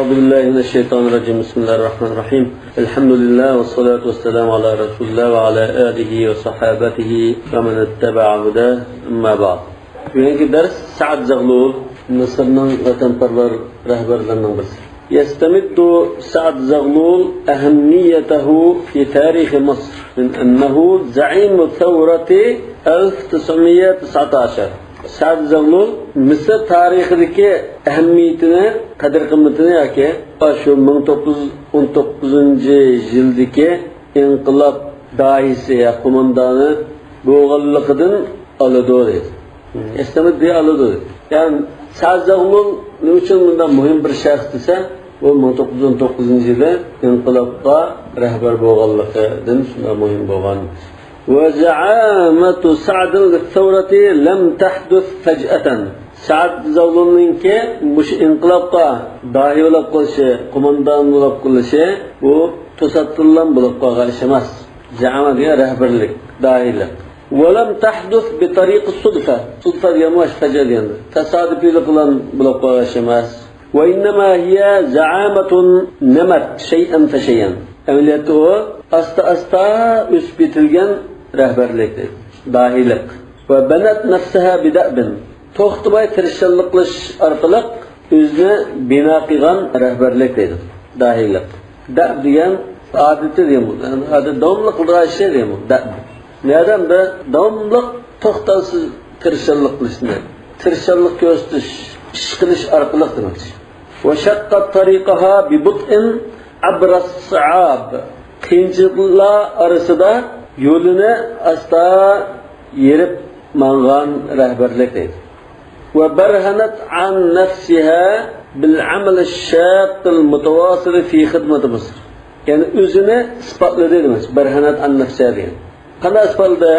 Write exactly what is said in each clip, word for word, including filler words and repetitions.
أعوذ بالله من الشيطان الرجيم. بسم الله الرحمن الرحيم. الحمد لله والصلاة والسلام على رسول الله وعلى آله وصحابته ومن اتبع هداه. أما بعد. بۈگۈنكى دەرس سەئەد زەغلۇل، مىسىرنىڭ ۋەتەنپەرۋەر رەھبەرلىرىنىڭ بىرسى. يستمد سعد زغلول أهميته في تاريخ مصر من أنه زعيم ثورة ألف تسعمية تسعتاشر. سەئەد زەغلۇل مىسىر تارىخىدىكى ئەھمىيىتىنى، قەدىر-قىممىتىنى ياكى شۇ مىڭ توققۇز يۈز ئون توققۇزىنچى يىلدىكى ئىنقىلاب داھىيسى يا قوماندانى بولغانلىقىدىن ئالىدۇ دەيدۇ. ئىستەمدى ئالىدۇ. يەنى سەئەد زەغلۇل نېمە ئۈچۈن مۇنداق مۇھىم بىر شەخس دېسە، ئۇ مىڭ توققۇز يۈز ئون توققۇزىنچى يىلى ئىنقىلابقا رەھبەر بولغانلىقىدىن شۇنداق مۇھىم بولغان. وزعامة سعد للثورة لم تحدث فجأة. سەئەد زەغلۇلنىڭكى مۇشۇ ئىنقىلابقا داھىي بولۇپ قېلىشى، قوماندان بولۇپ قېلىشى، بۇ توساتتىنلا بولۇپ قالغان ئىش ئەمەس. زەئامە دېگەن رەھبەرلىك، داھىيلىق. ولم تحدث بطريق الصدفة. سۇدفە دېگەن مۇشۇ فەجئە دېگەن. تاسادىپىيلىق بىلەن بولۇپ قالغان ئىش ئەمەس. وإنما هي زعامة نمت شيئا فشيئا. ئەمەلىيەتتە ئۇ ئاستا-ئاستا ئۆسۈپ يېتىلگەن رەھبەرلىك، داھىيلىق. وبنت نفسها بدأب. توختىماي تىرىشچانلىق قىلىش ئارقىلىق ئۆزىنى بىنا قىلغان رەھبەرلىك دەيدۇ، داھىيلىق. دەب دېگەن ئادىتى دېگەن بولىدۇ. يەنى ئادەتتە داۋاملىق قىلىدىغان ئىشى دېگەن بولىدۇ، دەب. نەدە بىر داۋاملىق توختاۋسىز تىرىشچانلىق قىلىشنى، تىرىشچانلىق كۆرسىتىش، ئىش قىلىش ئارقىلىق دېمەكچى. وشقت طريقها ببطء عبر الصعاب. قىيىنچىلىقلار ئارىسىدا يولىنى ئاستا يېرىپ ماڭغان رەھبەرلىك دەيدۇ. وبرهنت عن نفسها بالعمل الشاق المتواصل في خدمة مصر. يەنى ئۆزىنى ئىسپاتلىدى دېمەكچى، برهنت عن نفسها دېگەن. قانداق ئىسپاتلىدى؟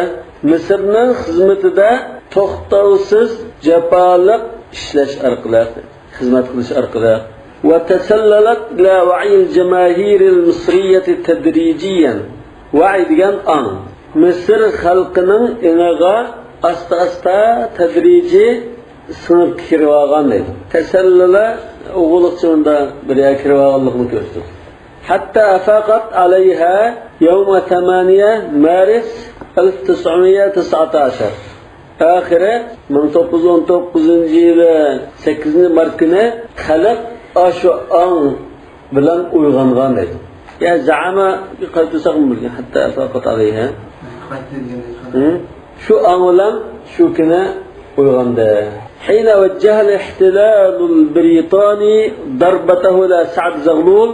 مىسىرنىڭ خىزمىتىدە توختاۋسىز جاپالىق ئىشلەش ئارقىلىق، خىزمەت قىلىش ئارقىلىق. وتسللت إلى وعي الجماهير المصرية تدريجيا. ۋەئي دېگەن ئاڭ. مىسىر خەلقىنىڭ ئېڭىغا ئاستا-ئاستا، تەدرىجىي سىڭىپ كىرىۋالغان دەيدۇ. تەسەللىلە ئوغۇللۇقچە ئۇندا بىر يەرگە كىرىۋالغانلىقىنى كۆرسىتىدۇ. حتى أفاقت عليها يوم ثمانية مارس ألف تسعمية تسعتاشر. ئاخىرى مىڭ توققۇز يۈز ئون توققۇزىنچى يىلى سەككىزىنچى مارت كۈنى خەلق ئاشۇ ئاڭ بىلەن ئويغانغان دەيدۇ. يا زەئامە قايتۇرساقمۇ بولىدىكەن، حتى أفاقت عليها. ھە؟ شۇ ئاڭ بىلەن شۇ كۈنى ئويغاندى. حين وجه الاحتلال البريطاني ضربته إلى سعد زغلول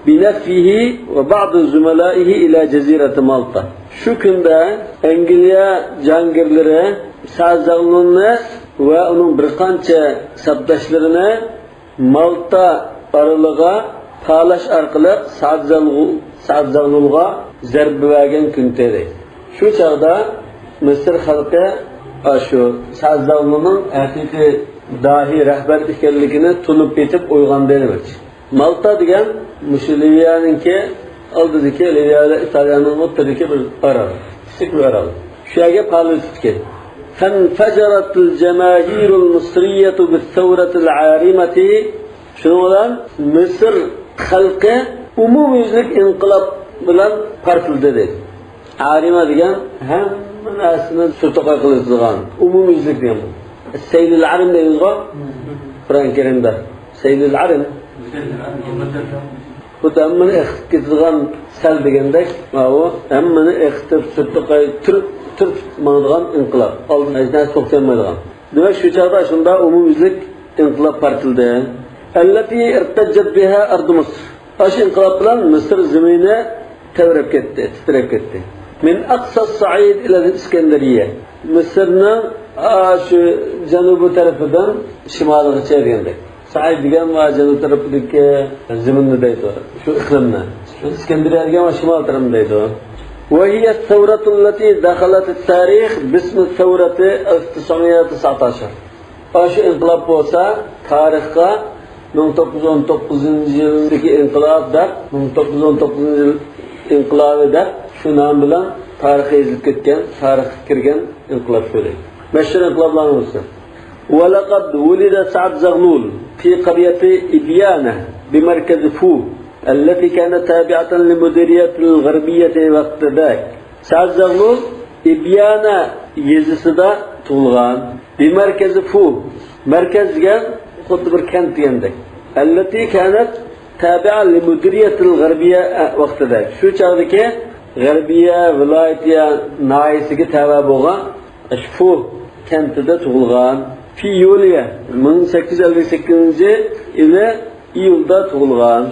بنفيه وبعض زملائه إلى جزيرة مالطا. شۇ كۈندە ئەنگلىيە جاھانگىرلىرى سەئەد زەغلۇلنى ۋە ئۇنىڭ بىر قانچە سەپداشلىرىنى مالتا ئارىلىغا پالاش ئارقىلىق سەئەد زەغلۇ-، سەئەد زەغلۇلغا زەربە بەرگەن كۈن ئىدى. شۇ چاغدا مىسىر خەلقى ئاشۇ سەئەد زەغلۇلنىڭ ھەقىقىي داھىي رەھبەر ئىكەنلىكىنى تونۇپ يېتىپ ئويغاندى دېمەكچى. مالتا دېگەن مۇشۇ لىۋىيەنىڭكى ئالدىدىكى، لىۋىيە بىلەن ئىتالىيەنىڭ ئوتتۇرىدىكى بىر ئارال، كىچىك بىر ئارال. شۇ يەرگە پالىۋېتىپتىكەن. فانفجرت الجماهير المصرية بالثورة العارمة. شۇنىڭ بىلەن مىسىر خەلقى ئومۇميۈزلۈك ئىنقىلاب بىلەن پارتلىدى دەيدۇ. ئارىمە دېگەن ھەممە نەرسىنى سۇ توقاي قىلىۋېتىدىغان، ئومۇميۈزلۈك دېگەن بۇ. سەيلۇل ئارىم دەيمىزغۇ قۇرئان كەرىمدە. سەيلۇل ئارىم. خۇددى ھەممىنى ئېقىتىپ كېتىدىغان سەل دېگەندەك، ماۋۇ ھەممىنى ئېقىتىپ، سۇ توقاي تۈرۈپ، تۈرۈپ ماڭىدىغان ئىنقىلاب. ئالدىن ھېچ نەرسە توختىيالمايدىغان. دېمەك، شۇ چاغدا شۇنداق ئومۇميۈزلۈك ئىنقىلاب پارتلىدى. التي ارتجت بها أرض مصر. ئاشۇ ئىنقىلاب بىلەن مىسىر زېمىنى تەۋرەپ كەتتى، تىترەپ كەتتى. من أقصى الصعيد إلى الإسكندرية. مىسىرنىڭ ئاشۇ جەنۇبىي تەرىپىدىن شىمالىغىچە دېگەندەك. سەئىد دېگەن ۋە جەنۇب تەرىپىدىكى زېمىننى دەيدۇ، شۇ ئىقلىمنى. شۇ ئىسكەندەرىيە دېگەن ۋە شىمال تەرەپنى دەيدۇ. وهي الثورة التي دخلت التاريخ باسم ثورة ألف تسعمية تسعتاشر. ئاشۇ ئىنقىلاب بولسا تارىخقا مىڭ توققۇز يۈز ئون توققۇزىنچى يىلدىكى ئىنقىلاب دەپ، مىڭ توققۇز يۈز ئون توققۇزىنچى يىل ئىنقىلابى دەپ شۇ نام بىلەن تارىخقا يېزىلىپ كەتكەن، تارىخقا كىرگەن ئىنقىلاب شۇ. مەشھۇر ئىنقىلابلارنىڭ بىرسى. ولقد ولد سعد زغلول في قرية إبيانة. بمركز فو التي كانت تابعة للمديرية الغربية وقتذاك. سەئد زاغلۇل ئىبيانە يېزىسىدا تۇغۇلغان. بمركز فو، مەركەز دېگەن خۇددى بىر كەنت دېگەندەك. التي كانت تابعة للمديرية الغربية ۋاقتىدا. شۇ چاغدىكى غەربىيە ۋىلايىتى ناھىيەسىگە تەۋە بولغان ئاشۇ فو كەنتىدە تۇغۇلغان. في يوليو، مىڭ سەككىز يۈز ئەللىك سەككىزىنچى يىلى ئىيۇلدا تۇغۇلغان.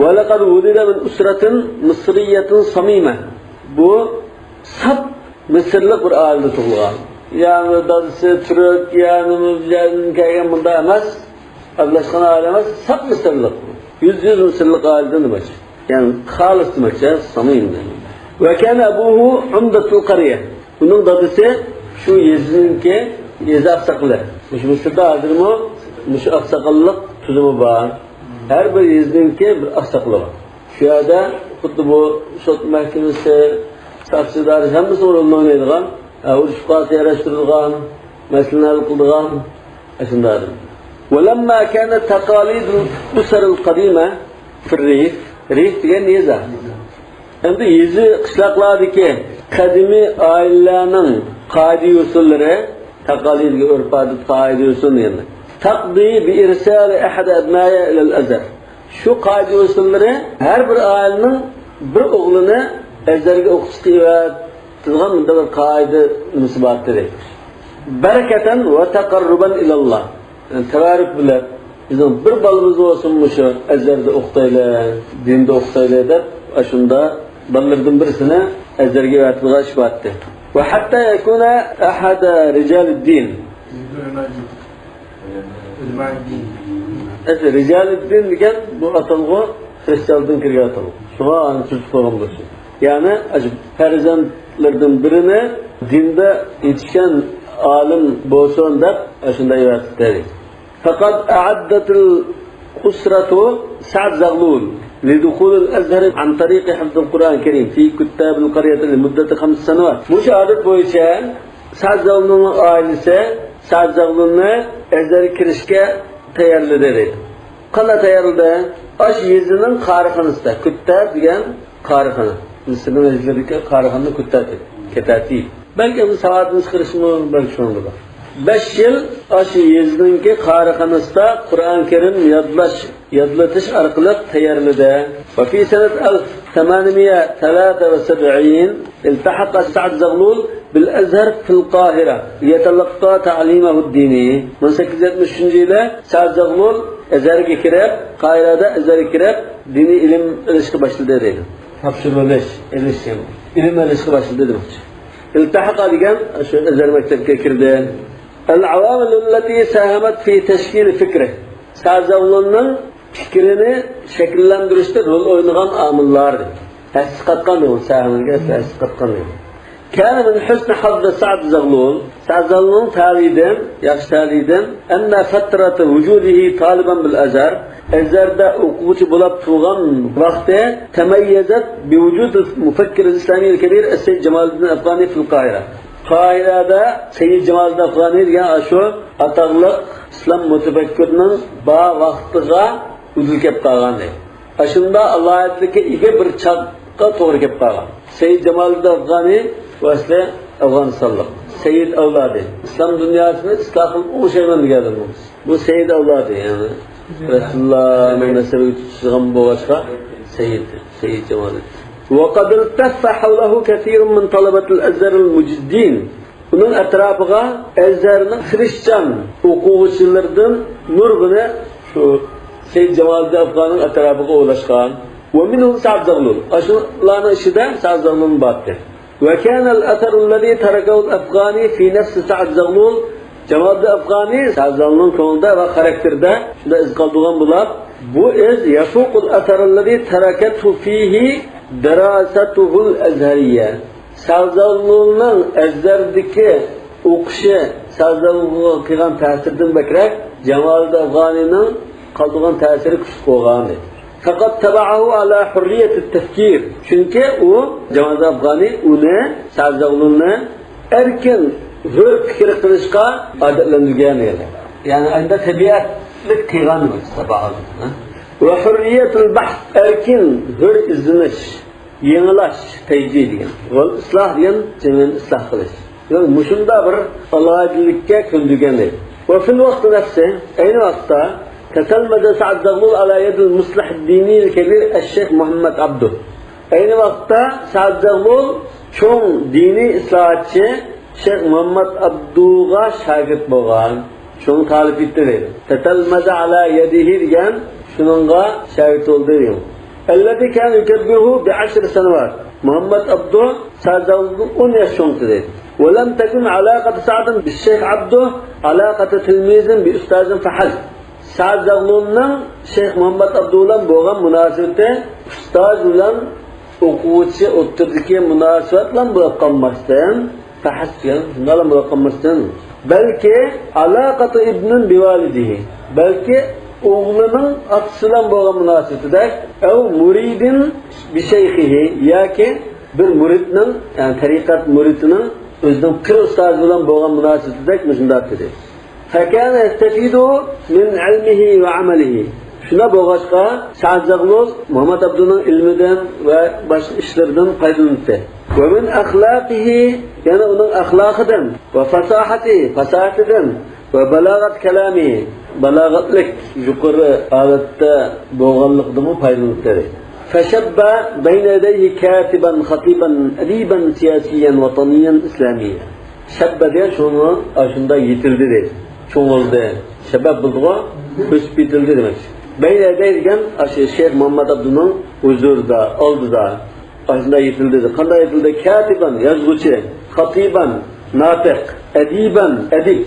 ولقد ولد من أسرة مصرية صميمة. بۇ ساپ مىسىرلىق بىر ئائىلىدە تۇغۇلغان. يەنى دادىسى تۈرك، يەنى بۇ يەردىن كەلگەن، بۇنداق ئەمەس. ئارىلاشقان ئائىلە ئەمەس، ساپ مىسىرلىق. يۈزدە يۈز مىسىرلىق ئائىلىدىن دېمەكچى. يەنى خالىس دېمەكچى، صميم دېگەن. وكان أبوه عمدة القرية. ئۇنىڭ دادىسى شۇ يېزىنىڭكى يېزا ئاقساقىلى. مۇشۇ مىسىردا ھازىرمۇ مۇشۇ ئاقساقاللىق تۈزۈمى بار. ھەر بىر يېزىنىڭكى بىر ئاقساقىلى بار. شۇ يەردە خۇددى بۇ سوت مەھكىمىسى، ساقچى ئىدارىسى ھەممىسى رولىنى ئوينايدىغان، ئە، ئۇرۇش-تۇغقانلارنى ياراشتۇرىدىغان، مەسىلىنى ھەل قىلىدىغان ئاشۇنداق ئادەم. ولما كانت تقاليد الأسر القديمة في الريف، رىف دېگەن يېزا. ئەمدى يېزا قىشلاقلاردىكى قەدىمىي ئائىلىلەرنىڭ قائىدە-يوسۇنلىرى، تاقالىد، ئۆرپ-ئادەت، قائىدە-يوسۇن دېگەندە، تقضي بإرسال أحد أبنائها إلى الأزهر. شۇ قائىدە-يوسۇنلىرى ھەر بىر ئائىلىنىڭ بىر ئوغلىنى ئەزھەرگە ئوقۇتۇشقا ئەۋەتىدىغان مۇنداق بىر قائىدە نېمىسى بار ئىدى. بركة وتقربا إلى الله. يەنى تەۋەررۈك بىلەن، بىزنىڭ بىر بالىمىز بولسۇن مۇشۇ ئەزھەردە ئوقۇتايلى، دىندا ئوقۇتايلى دەپ، ئاشۇنداق بالىلىرىدىن بىرسىنى ئەزھەرگە ئەۋەتىدىغان ئىش بار ئىدى. وحتى يكون أحد رجال الدين. ئەسلى رىجالىددىن دېگەن بۇ ئاتالغۇ خىرىستىيانلىقتىن كىرگەن ئاتالغۇ. شۇڭا ئۇنى تۈزۈپ قويغان بولسۇن. يەنى ئاشۇ پەرزەنتلىرىدىن بىرىنى دىندا يېتىشكەن ئالىم بولسۇن دەپ ئاشۇنداق ئەۋەتتى. فقد أعدت الأسرة سعد زغلول لدخول الأزهر عن طريق حفظ القرآن الكريم في كتاب القرية لمدة خمس سنوات. مۇشۇ ئادەت بويىچە سەئد زاغلۇلنىڭ ئائىلىسى سەئد زاغلۇلنى ئەزھەرگە كىرىشكە تەييارلىدى دەيدۇ. قانداق تەييارلىدى؟ ئاشۇ يېزىنىڭ قارىخانىسىدا، كۇتتاب دېگەن قارىخانا. مىسىرنىڭ يېزىلىرىدىكى قارىخانىنى كۇتتاب دەيدۇ. كەتاتىپ. بەلكى ئۇنى ساۋاتىنى چىقىرىشمۇ بەلكى شۇنىڭدۇر. بەش يىل ئاشۇ يېزىنىڭكى قارىخانىسىدا قۇرئان كەرىم يادلاش يادلىتىش ئارقىلىق تەييارلىدى. وفي سنة ألف ثمانمية ثلاثة وسبعين التحق سعد زغلول بالأزهر في القاهرة ليتلقى تعليمه الديني. مىڭ سەككىز يۈز يەتمىش ئۈچىنچى يىلى سەئد زاغلۇل ئەزھەرگە كىرىپ، قاھىرەدە ئەزھەرگە كىرىپ، دىنىي ئىلىم ئېلىشقا باشلىدى دەيدۇ. تاپشۇرۇۋېلىش، ئېلىش، ئىلىم ئېلىشقا باشلىدى دېمەكچى. التحق دېگەن شۇ ئەزھەر مەكتەپكە كىردى. العوامل التي ساهمت في تشكيل فكره. سەئد زاغلۇلنىڭ پىكرىنى شەكىللەندۈرۈشتە رول ئوينىغان ئامىللار. ھەسسە قاتقان دېگەن، ساھەمىزگە ھەسسە قاتقان دېگەن. كان من حسن حظ سعد زغلول. سەئد زاغلۇلنىڭ تەلىيىدىن، ياخشى تەلىيىدىن، أن فترة وجوده طالبا بالأزهر، ئەزھەردە ئوقۇغۇچى بولاپ تۇرغان ۋاقتى، تميزت بوجود المفكر الإسلامي الكبير السيد جمال الدين الأفغاني في القاهرة. قاھىرەدە سەييىد جامالىدىن ئەفغانىي دېگەن ئاشۇ ئاتاقلىق ئىسلام مۇتەپەككۇرىنىڭ بار ۋاقتىغا ئۇدۇل كەپ قالغان دەيدۇ. ئاشۇنداق ئالاھىدىلىككە ئىگە بىر چاغقا توغرا كەپ قالغان. سەييىد جامالىدىن ئەفغانىي، ئۇ ئەسلى ئەفغانىستانلىق. سەييىد ئەۋلادى. ئىسلام دۇنياسىنى ئىسلاھ قىلىپ ئوڭشايمەن دېگەن ئادەم بۇ. بۇ سەييىد ئەۋلادى، يەنى رەسۇلۇللانىڭ نەسەبىگە تۇتىشىدىغان بولغاچقا، سەييىد، سەييىد جامالىدىن. وقد التف حوله كثير من طلبة الأزهر المجدين. ئۇنىڭ ئەتراپىغا ئەزھەرنىڭ تىرىشچان ئوقۇغۇچىلىرىدىن نۇرغۇنى شۇ سەييىد جامالىدىن ئەفغانىنىڭ ئەتراپىغا ئولاشقان. ومنهم سەئد زاغلۇل. ئاشۇلارنىڭ ئىچىدە سەئد زاغلۇلمۇ بارتى. وكان الأثر الذي تركه الأفغاني في نفس سعد زغلول. جامالىدىن ئەفغانىي سەئد زاغلۇلنىڭ كۆڭلىدە ۋە خاراكتېرىدە شۇنداق ئىز قالدۇرغان بولۇپ، بۇ ئىز يفوق الأثر الذي تركته فيه دراسته الأزهرية. سەئد زاغلۇلنىڭ ئەزھەردىكى ئوقۇشى سەئد زاغلۇلغا قىلغان تەسىردىن بەكرەك جامالىدىن ئەفغانىينىڭ قالدۇرغان تەسىرى كۈچلۈك بولغان. فقد تبعه على حرية التفكير. چۈنكى ئۇ، جامالىدىن ئەفغانىي ئۇنى، سەئد زاغلۇلنى ئەركىن، ھۆر پىكىر قىلىشقا ئادەتلەندۈرگەن دېگەن. يەنى ئەندە تەبىئەتلىك قىلغان دېمەك، تبعه. وحرية البحث، ئەركىن، ھۆر ئىزدىنىش، يېڭىلاش، تەجدىد دېگەن. والإصلاح دېگەن جەمئىيەتنى ئىسلاھ قىلىش. يەنى مۇشۇنداق بىر ئالاھىدىلىككە كۆندۈرگەن دەيدۇ. وفي الوقت نفسه، ئەينى ۋاقىتتا، تتلمذ سعد زغلول على يد المصلح الديني الكبير الشيخ محمد عبده. ئەينى ۋاقىتتا سەئد زەغلۇل چوڭ دىنىي ئىسلاھاتچى شەيخ مۇھەممەد ئابدۇغا شاگىرت بولغان، شۇنىڭ تالىپى ئىدى. تەتەلمەزە ئالا يەدىھى دېگەن شۇنىڭغا شاگىرت بولدى دېگەن. ئەللەزى كان يۇكەببىرۇھۇ بىئەشرى سەنەۋات. مۇھەممەد ئابدۇ سەئد زەغلۇلدىن ئون ياش چوڭ ئىدى. ۋەلەم تەكۇن ئالاقەتۇ سەئدىن بىششەيخ ئابدۇ ئالاقەتە تىلمىزىن بىئۇستازىن فەھەل. سەئد زەغلۇلنىڭ شەيخ مۇھەممەد ئابدۇ بىلەن بولغان مۇناسىۋىتى ئۇستاز بىلەن ئوقۇغۇچى ئوتتۇرىدىكى مۇناسىۋەت بىلەن بولۇپ قالماستىن، فەھەس دېگەن شۇنداقلا بولۇپ قالماستىن، بەلكى ئالاقەتۇ ئىبنىن بىۋالىدىھى، بەلكى ئوغلىنىڭ ئاتىسى بىلەن بولغان مۇناسىۋىتىدەك، ئەۋ مۇرىدىن بىشەيخىھى، ياكى بىر مۇرىتنىڭ، يەنى تەرىقەت مۇرىتىنىڭ ئۆزىنىڭ پىر ئۇستازى بىلەن بولغان مۇناسىۋىتىدەك مۇشۇنداق دېدى. فكان يستفيد من علمه وعمله. شۇنداق بولغاچقا، سەئد زەغلۇل مۇھەممەد ئابدۇنىڭ ئىلمىدىن ۋە باشقا ئىشلىرىدىن پايدىلىنىپتۇ. ومن أخلاقه، يەنە ئۇنىڭ ئەخلاقىدىن، وفصاحته، پاساھىتىدىن، وبلاغة كلامه، بالاغەتلىك، يۇقىرى ھالەتتە بولغانلىقىدىنمۇ پايدىلىنىپتۇ. فشب بين يديه كاتبا خطيبا أديبا سياسيا وطنيا إسلاميا. شەببە دېگەن شۇنىڭ ئاشۇنداق يېتىلدى دەيدۇ. چوڭ بولدى. شەباب بولدىغۇ، ئۆسۈپ يېتىلدى دېمەكچى. بەينە يەدەيھى دېگەن ئاشۇ شەيخ مۇھەممەد ئابدۇنىڭ ھۇزۇرىدا، ئالدىدا. ئاشۇنداق يېتىلدى دەيدۇ. قانداق يېتىلدى؟ كاتىبان، يازغۇچى، خەتىبان، ناتىق، ئەدىبان، ئەدىب،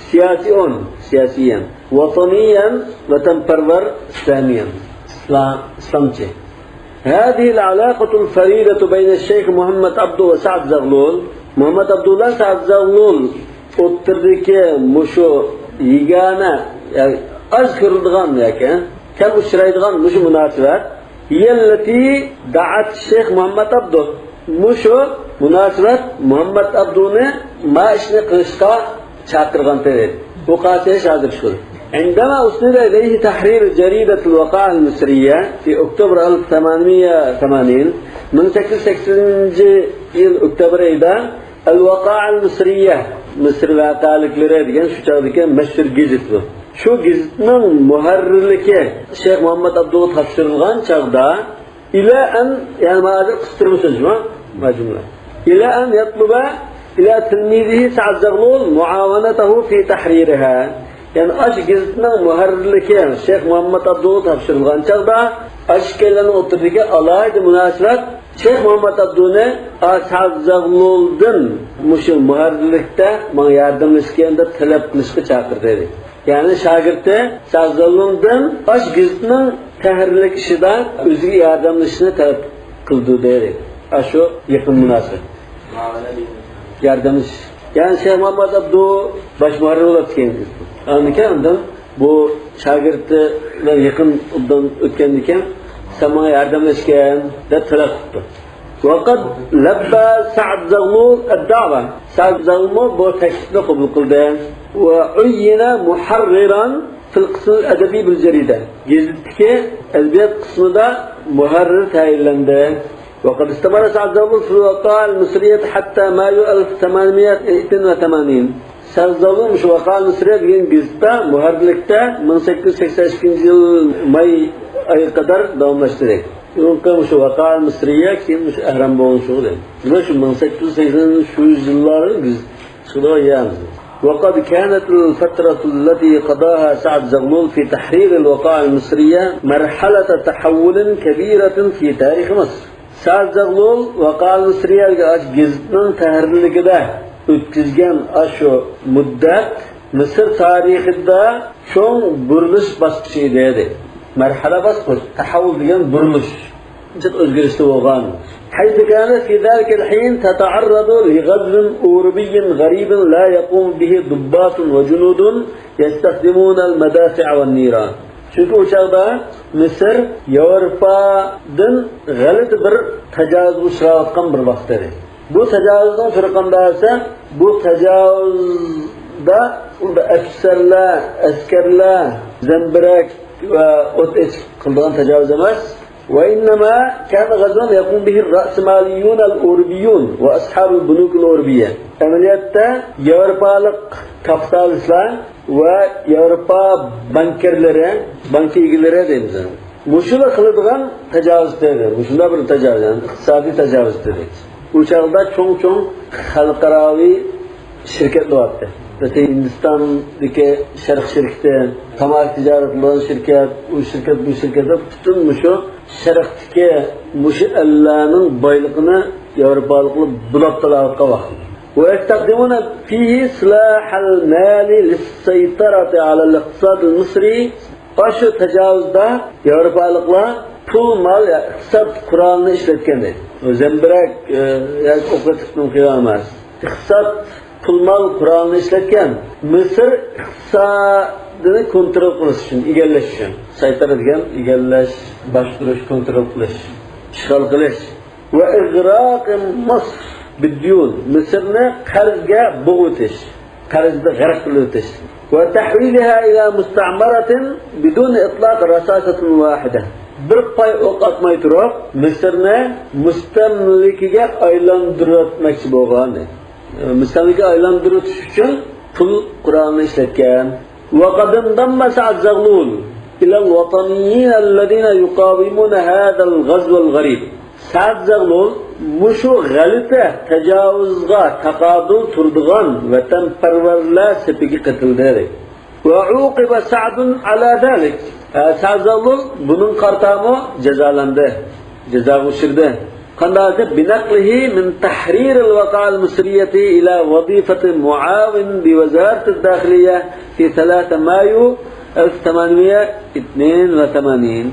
سىياسىئون، سىياسىيەن، ۋەتەنىيەن، ۋەتەنپەرۋەر، ئىسلامىيەن، ئىسلام، ئىسلامچى. هذه العلاقة الفريدة بين الشيخ محمد عبده وسعد زغلول. مۇھەممەد ئابدۇ بىلەن سەئد زەغلۇل ئوتتۇرىدىكى مۇشۇ يېگانە، يەنى ئاز كۆرۈلىدىغان ياكى كەم ئۇچرايدىغان مۇشۇ مۇناسىۋەت، هي التي دعت الشيخ محمد عبده. مۇشۇ مۇناسىۋەت مۇھەممەد ئابدۇنى ما ئىشنى قىلىشقا چاقىرغانتى. بۇ قاسىيەش ھازىر شۇ. عندما أسند إليه تحرير جريدة الوقائع المصرية في أكتوبر ألف وثمانمية وثمانين، مىڭ سەككىز يۈز سەكسىنىنچى يىل ئۆكتەبىر ئېيىدا، الوقائع المصرية، مىسىر ۋەقەلىكلىرى دېگەن شۇ چاغدىكى مەشھۇر گېزىت بۇ. شۇ گېزىتنىڭ مۇھەررىرلىكى شەيخ مۇھەممەد ئابدۇغا تاپشۇرۇلغان چاغدا، إلى أن، يەنى ھازىر قىستۇرما سۆز بۇ، مەجمۇئە. إلى أن يطلب إلى تلميذه سعد زغلول معاونته في تحريرها. يەنى ئاشۇ گېزىتنىڭ مۇھەررىرلىكى شەيخ مۇھەممەد ئابدۇغا تاپشۇرۇلغان چاغدا، ئاشۇ ئىككىيلەننىڭ ئوتتۇرىدىكى ئالاھىدە مۇناسىۋەت شەيخ مۇھەممەد ئابدۇنى، ئا، سەئد زەغلۇلدىن مۇشۇ مۇھەررىرلىكتە ماڭا ياردەملەشكىن دەپ تەلەپ قىلىشقا چاقىردى. يەنى شاگىرتى سەئد زەغلۇلدىن ئاشۇ گېزىتنىڭ تەھرىرلىك ئىشىدا ئۆزىگە ياردەملىشىشنى تەلەپ قىلدى دەيدۇ. ئاشۇ يېقىن مۇناسىۋەت. ياردەملىشىش. يەنى شەيخ مۇھەممەد ئابدۇ باش مۇھەررىر بولۇپتىكەن. ئاندىن كېيىن ئاندىن بۇ شاگىرتى بىلەن يېقىن ئوبدان ئۆتكەندىن كېيىن، سەن ماڭا ياردەملەشكىن دەپ تەلەپ قىپتۇ. وقد لبى سعد زغلول الدعوة. سەئد زەغلۇلمۇ بۇ تەكلىپنى قوبۇل قىلدى. وعين محررا في القسم الأدبي بالجريدة. گېزىتتىكى ئەدەبىيات قىسمىدا مۇھەررىر تەيىنلەندى. وقد استمر سعد زغلول في الوقائع المصرية حتى مايو ألف وثمانمية وثمانين. سەئد زەغلۇل مۇشۇ ۋەقائىل مىسرىيە دېگەن گېزىتتە مۇھەررىرلىكتە مىڭ سەككىز يۈز سەكسەن ئىككىنچى يىل ماي ئايىغا قەدەر داۋاملاشتۇردى. بۇرۇنقى مۇشۇ ۋەقائىل مىسرىيە، كېيىن مۇشۇ ئەھرام بولغان شۇ دەيدۇ. شۇ مىڭ سەككىز يۈز سەكسەن شۇ يىللاردا گېزىت چىقىدىغان يەر. وقد كانت الفترة التي قضاها سعد زغلول في تحرير الوقائع المصرية مرحلة تحول كبيرة في تاريخ مصر. سەئد زەغلۇل ۋەقائىل مىسرىيە دېگەن ئاشۇ گېزىتنىڭ تەھرىرلىكىدە ئۆتكۈزگەن ئاشۇ مۇددەت مىسىر تارىخىدا چوڭ بۇرۇلۇش باسقۇچى ئىدى. مەرھەلە باسقۇچ، تەھەۋۋۇل دېگەن بۇرۇلۇش، جىق ئۆزگىرىشتە بولغان. حيث كانت في ذلك الحين تتعرض لغزو أوروبي غريب لا يقوم به ضباط وجنود يستخدمون المدافع والنيران. چۈنكى ئۇ چاغدا مىسىر ياۋروپادىن غەلىتە بىر تاجاۋۇزغا ئۇچراۋاتقان بىر ۋاقىت ئىدى. بۇ تاجاۋۇزنىڭ تۈرى قانداق دېسە، بۇ تاجاۋۇزدا ئەپسەرلەر، ئەسكەرلەر، زەمبىرەك، ۋە ئوت ئېچىپ قىلىدىغان تاجاۋۇز ئەمەس. وإنما كان غزوا يقوم به الرأسماليون الأوروبيون وأصحاب البنوك الأوروبية. ئەمەلىيەتتە ياۋروپالىق كاپىتالىستلار ۋە ياۋروپا بانكىرلىرى، بانكا ئىگىلىرى دەيمىز. مۇشۇلار قىلىدىغان تاجاۋۇز دېدى. مۇشۇنداق بىر تاجاۋۇز، يەنى ئىقتىسادىي تاجاۋۇز دېدى. ئۇ چاغدا چوڭ-چوڭ خەلقئاراۋى شىركەتلەر بارتتى. مەسىلەن، ھىندىستاندىكى شەرق شىركىتى، تاماكا تىجارەت قىلىدىغان شىركەت، ئۇ شىركەت، بۇ شىركەت دەپ پۈتۈن مۇشۇ شەرقتىكى مۇشۇ ئەللەرنىڭ بايلىقىنى ياۋروپالىقلار بۇلاپ تالاۋاتقان ۋاقتى. ويستخدمون فيه سلاح المال للسيطرة على الاقتصاد المصري. ئاشۇ تاجاۋۇزدا ياۋروپالىقلار پۇل مال، ئىقتىساد قورالىنى ئىشلەتكەن دەيدۇ. زەمبىرەك، ئە، ياكى ئوق ئېتىشنىڭ قىيامى ئەمەس. ئىقتىساد، پۇل مال قورالىنى ئىشلەتكەن. مىسىر ئىقتىسادىنى كونترول قىلىش ئۈچۈن، ئىگىلەش ئۈچۈن. سايتارا دېگەن ئىگىلەش، باشقۇرۇش، كونترول قىلىش، ئىشغال قىلىش. وإغراق مصر بالديون، مىسىرنى قەرزگە بوغۇۋېتىش، قەرزدە غەرق قىلىۋېتىش. وتحويلها إلى مستعمرة بدون إطلاق رصاصة واحدة. بىر پاي ئوق ئاتماي تۇرۇپ، مىسىرنى مۇستەملىكىگە ئايلاندۇرۇۋەتمەكچى بولغان. مۇستەملىكىگە ئايلاندۇرۇۋېتىش ئۈچۈن پۇل قورالىنى ئىشلەتكەن. وقد انضم سعد زغلول إلى الوطنيين الذين يقاومون هذا الغزو الغريب. سەئد زەغلۇل مۇشۇ غەلىتە تاجاۋۇزغا تاقابىل تۇرىدىغان ۋەتەنپەرۋەرلەر سېپىگە قېتىلدى. وعوقب سعد على ذلك. سەئد زەغلۇل بۇنىڭغا قارىتامۇ جازالاندى، جازاغا ئۇچرىدى. قانداق دېسە، بنقله من تحرير الوقائع المصرية إلى وظيفة معاون بوزارة الداخلية في ثلاثة مايو ألف ثمانمية اثنين وثمانين.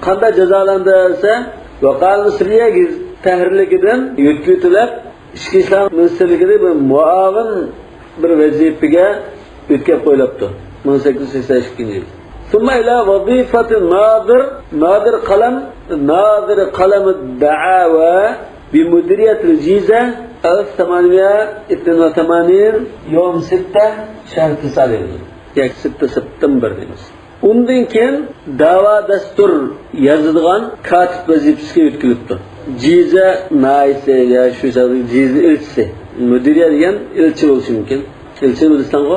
قانداق جازالاندى دېسە، ۋاقائە مىسرىيە تەھرىرلىكىدىن يۆتكىۋېتىلىپ، ئىچكى ئىشلار مىنىستىرلىكىدە بىر مۇئاۋىن بىر ۋەزىپىگە يۆتكەپ قويۇلۇپتۇ. مىڭ سەككىز يۈز سەكسەن ئىككىنچى يىل. ثم إلى وظيفة ناظر، ناظر قلم، ناظر قلم الدعاوى بمديرية الجيزة ألف ثمانمية اثنين وثمانين يوم ستة شهر تسعة دەيمىز. ياكى ستة سېپتېمبىر دەيمىز. ئۇندىن كېيىن دەۋا دەستۇر يازىدىغان كاتىپ ۋەزىپىسىگە يۆتكىلىپتۇ. جىزە ناھىيەسى يا شۇ چاغدىكى جىزە ئىلچىسى. مۇدىرىيە دېگەن ئىلچى بولۇشى مۇمكىن. ئىلچىنى بىلىسەنغۇ؟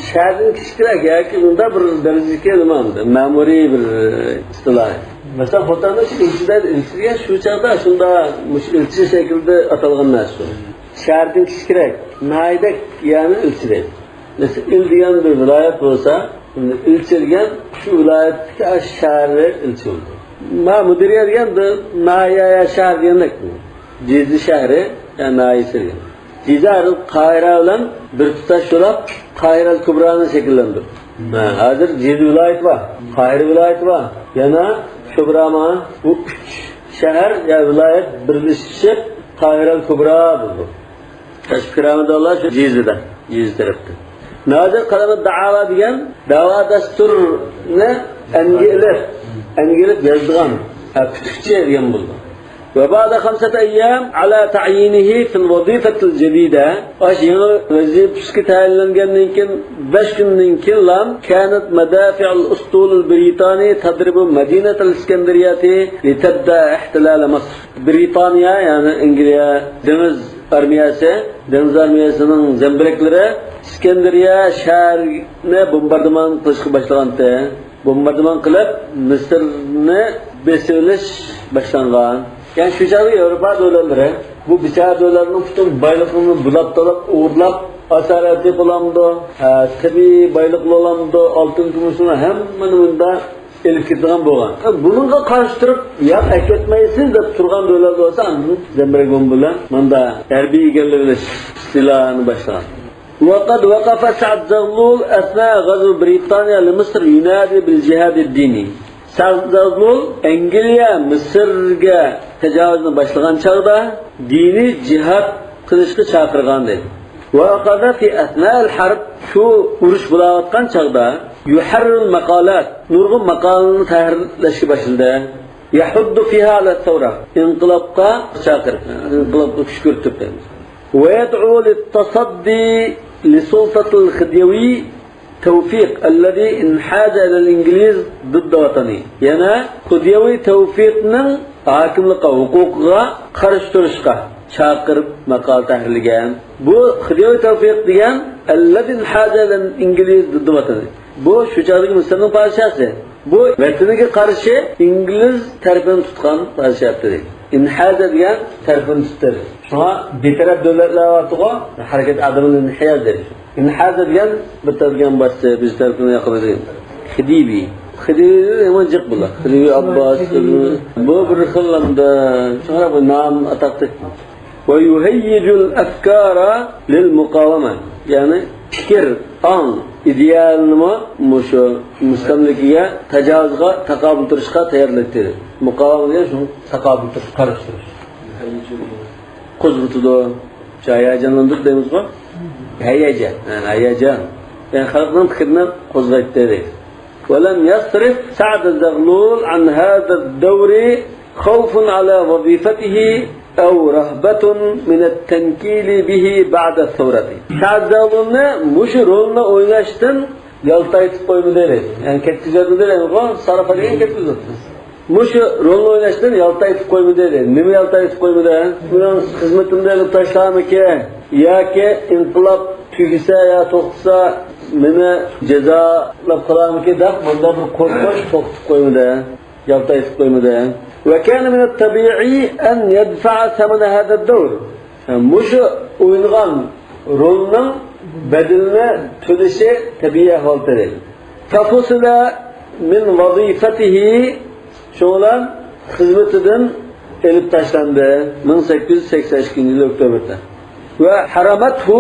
شەھەردىن كىچىكرەك ياكى ئۇنداق بىر دەرىجىدىكى نېمە ئەمدى؟ مەمۇرىي بىر ئىستىلاھ. مەسىلەن، خوتەندە شۇ ئىلچى دەيدۇ، ئىلچى دېگەن شۇ چاغدا شۇنداق مۇشۇ ئىلچى شەكلىدە ئاتالغان نەرسە. شەھەردىن كىچىكرەك، ناھىيەدەك يەرنى ئىلچى دەيدۇ. مەسىلەن، ئىل دېگەن بىر ۋىلايەت بولسا، ئىلچى دېگەن شۇ ۋىلايەتتىكى شەھەرنى ئىلچى بولىدۇ. ما مۇدىرىيە دېگەن بىر ناھىيە يا شەھەر دېگەندەك. جىزە شەھىرى يا ناھىيەسى دېگەن. جىزە قاھىرە بىلەن بىر تۇتاش بولاپ، قاھىرە كۇبرانى شەكىللەندۈردى. ھە، ھازىر جىزە ۋىلايىتى بار، قاھىرە ۋىلايىتى بار. يەنە كۇبرا ما، بۇ ئۈچ شەھەر يا ۋىلايەت بىرلىشىپ قاھىرە كۇبرا بولدى. تاشقى كىرامىداللار شۇ جىزىدا، جىزا تەرەپتە. نازىر قەلەمى دەۋا دېگەن دەۋا دەستۇرنى ئەنگە ئېلىپ، ئەنگە ئېلىپ يازىدىغان، ھە، پۈتۈكچى دېگەن بولىدۇ. وبعد خمسة أيام على تعيينه في الوظيفة الجديدة. ئاشۇ يېڭى ۋەزىپىسىگە تەيىنلەنگەندىن كېيىن، بەش كۈندىن كېيىنلا كانت مدافع الأسطول البريطاني تضرب مدينة الإسكندرية لتبدأ احتلال مصر. بىرىتانىيە، يەنى ئەنگلىيە دېڭىز ئارمىيەسى، دېڭىز ئارمىيەسىنىڭ زەمبىرەكلىرى ئىسكەندەرىيە شەھىرىنى بومباردىمان قىلىشقا باشلىغانتى. بومباردىمان قىلىپ، مىسىرنى بېسىۋېلىش باشلانغان. يەنى شۇ چاغدا ياۋروپا دۆلەتلىرى بۇ بىچارە دۆلەتنىڭ پۈتۈن بايلىقىنى بۇلاپ تالاپ، ئوغرىلاپ، ئاسارەتلىك بولامدۇ، ھە، تەبىئىي بايلىق بولامدۇ، ئالتۇن كۈمۈشنى ھەممىنى مۇنداق ئېلىپ كېتىدىغان بولغان. بۇنىڭغا قارشى تۇرۇپ، ياق، ئەكەتمەيسىز دەپ تۇرغان دۆلەت بولسا، ئاندىن زەمبىرەك بومبا بىلەن ماندا ھەربىي ئىگىلىۋېلىش ئىستىلانى باشلىغان. وقد وقف سعد زغلول أثناء غزو بريطانيا لمصر ينادي بالجهاد الديني. سەئد زەغلۇل ئەنگلىيە مىسىرگە تاجاۋۇزنى باشلىغان چاغدا دىنىي جىھاد قىلىشقا چاقىرغان دەيدۇ. وأخذ في أثناء الحرب، شۇ ئۇرۇش بولاۋاتقان چاغدا، يحرر المقالات، نۇرغۇن ماقالىنى تەھرىرلەشكە باشلىدى. يحض فيها على الثورة، ئىنقىلابقا چاقىرىپ، ئىنقىلابقا كۈشكۈرتۈپ. ويدعو للتصدي لسلطة الخديوي توفيق الذي انحاز إلى الإنجليز ضد وطنه. يەنە خديوي توفيقنىڭ ھاكىملىققا، ھوقۇقىغا قارشى تۇرۇشقا چاقىرىپ ماقالە تەھرىرلىگەن. بۇ خديوي توفيق دېگەن الذي انحاز إلى الإنجليز ضد وطنه. بۇ شۇ چاغدىكى مىسىرنىڭ پادىشاھى. بۇ ۋەتىنىگە قارشى ئىنگلىز تەرىپىنى تۇتقان پادىشاھ ئىدى. ئىنھازا دېگەن تەرىپىنى تۇتتى. شۇڭا بىتەرەپ دۆلەتلەر بارتىغۇ، ھەرىكەت ئادەمىنى ئىنھاز دەيدۇ. ئىنھازا دېگەن بىر تەرەپكە باسسا، بىر تەرەپكە ياقىمىدى. خديوي. خديوي يامان جىق بۇلار. خديوي ئابباس، بۇ بىر خىل ئەمدى شۇڭا بۇ نام ئاتاقتى. ويهيج الأفكار للمقاومة. يەنى پىكىر، ئاڭ، ئىدىيەلىرىنىمۇ مۇشۇ مۇستەملىكىگە، تاجاۋۇزغا تاقابىل تۇرۇشقا تەييارلايتتى. مۇقاۋىمە دېگەن شۇ تاقابىل تۇرۇش، قارشى تۇرۇش. قوزغىتىدۇ، ھاياجانلاندۇرۇپ دەيمىزغۇ؟ ھەييەجە، ھە، ھەييەجان. يەنى خەلقنىڭ پىكرىنى قوزغايتتى دەيدۇ. ولم يصرف سعد زغلول عن هذا الدور خوف على وظيفته أو رهبة من التنكيل به بعد الثورة. سەئد زەغلۇلنى مۇشۇ رولنى ئويناشتىن يالتايتىپ قويمىدى دەيدۇ. يەنى كەتكۈزۈۋەتمىدى دەيدۇ. سارپا دېگەن كەتكۈزۈۋەتتى. مۇشۇ رولنى ئويناشتىن يالتايتىپ قويمىدى دەيدۇ. نېمە يالتايتىپ قويمىدى؟ مېنىڭ خىزمىتىمنى ئېلىپ تاشلارمىكى؟ ياكى ئىنقىلاب تۈگىسە يا توختىسا، مېنى جازالاپ قالارمىكى دەپ، مۇنداق بىر قورقۇش توختىتىپ قويمىدى. يالتايتىپ قويمىدى. وكان من الطبيعي أن يدفع ثمن هذا الدور. مۇشۇ ئوينىغان رولنىڭ بەدىلىنى تۆلىشى تەبىئىي ئەھۋال ئىدى. ففصل من وظيفته، شۇڭا خىزمىتىدىن ئېلىپ تاشلاندى. مىڭ سەككىز يۈز سەكسەن ئىككىنچى يىل ئۆكتەبىردە. وحرمته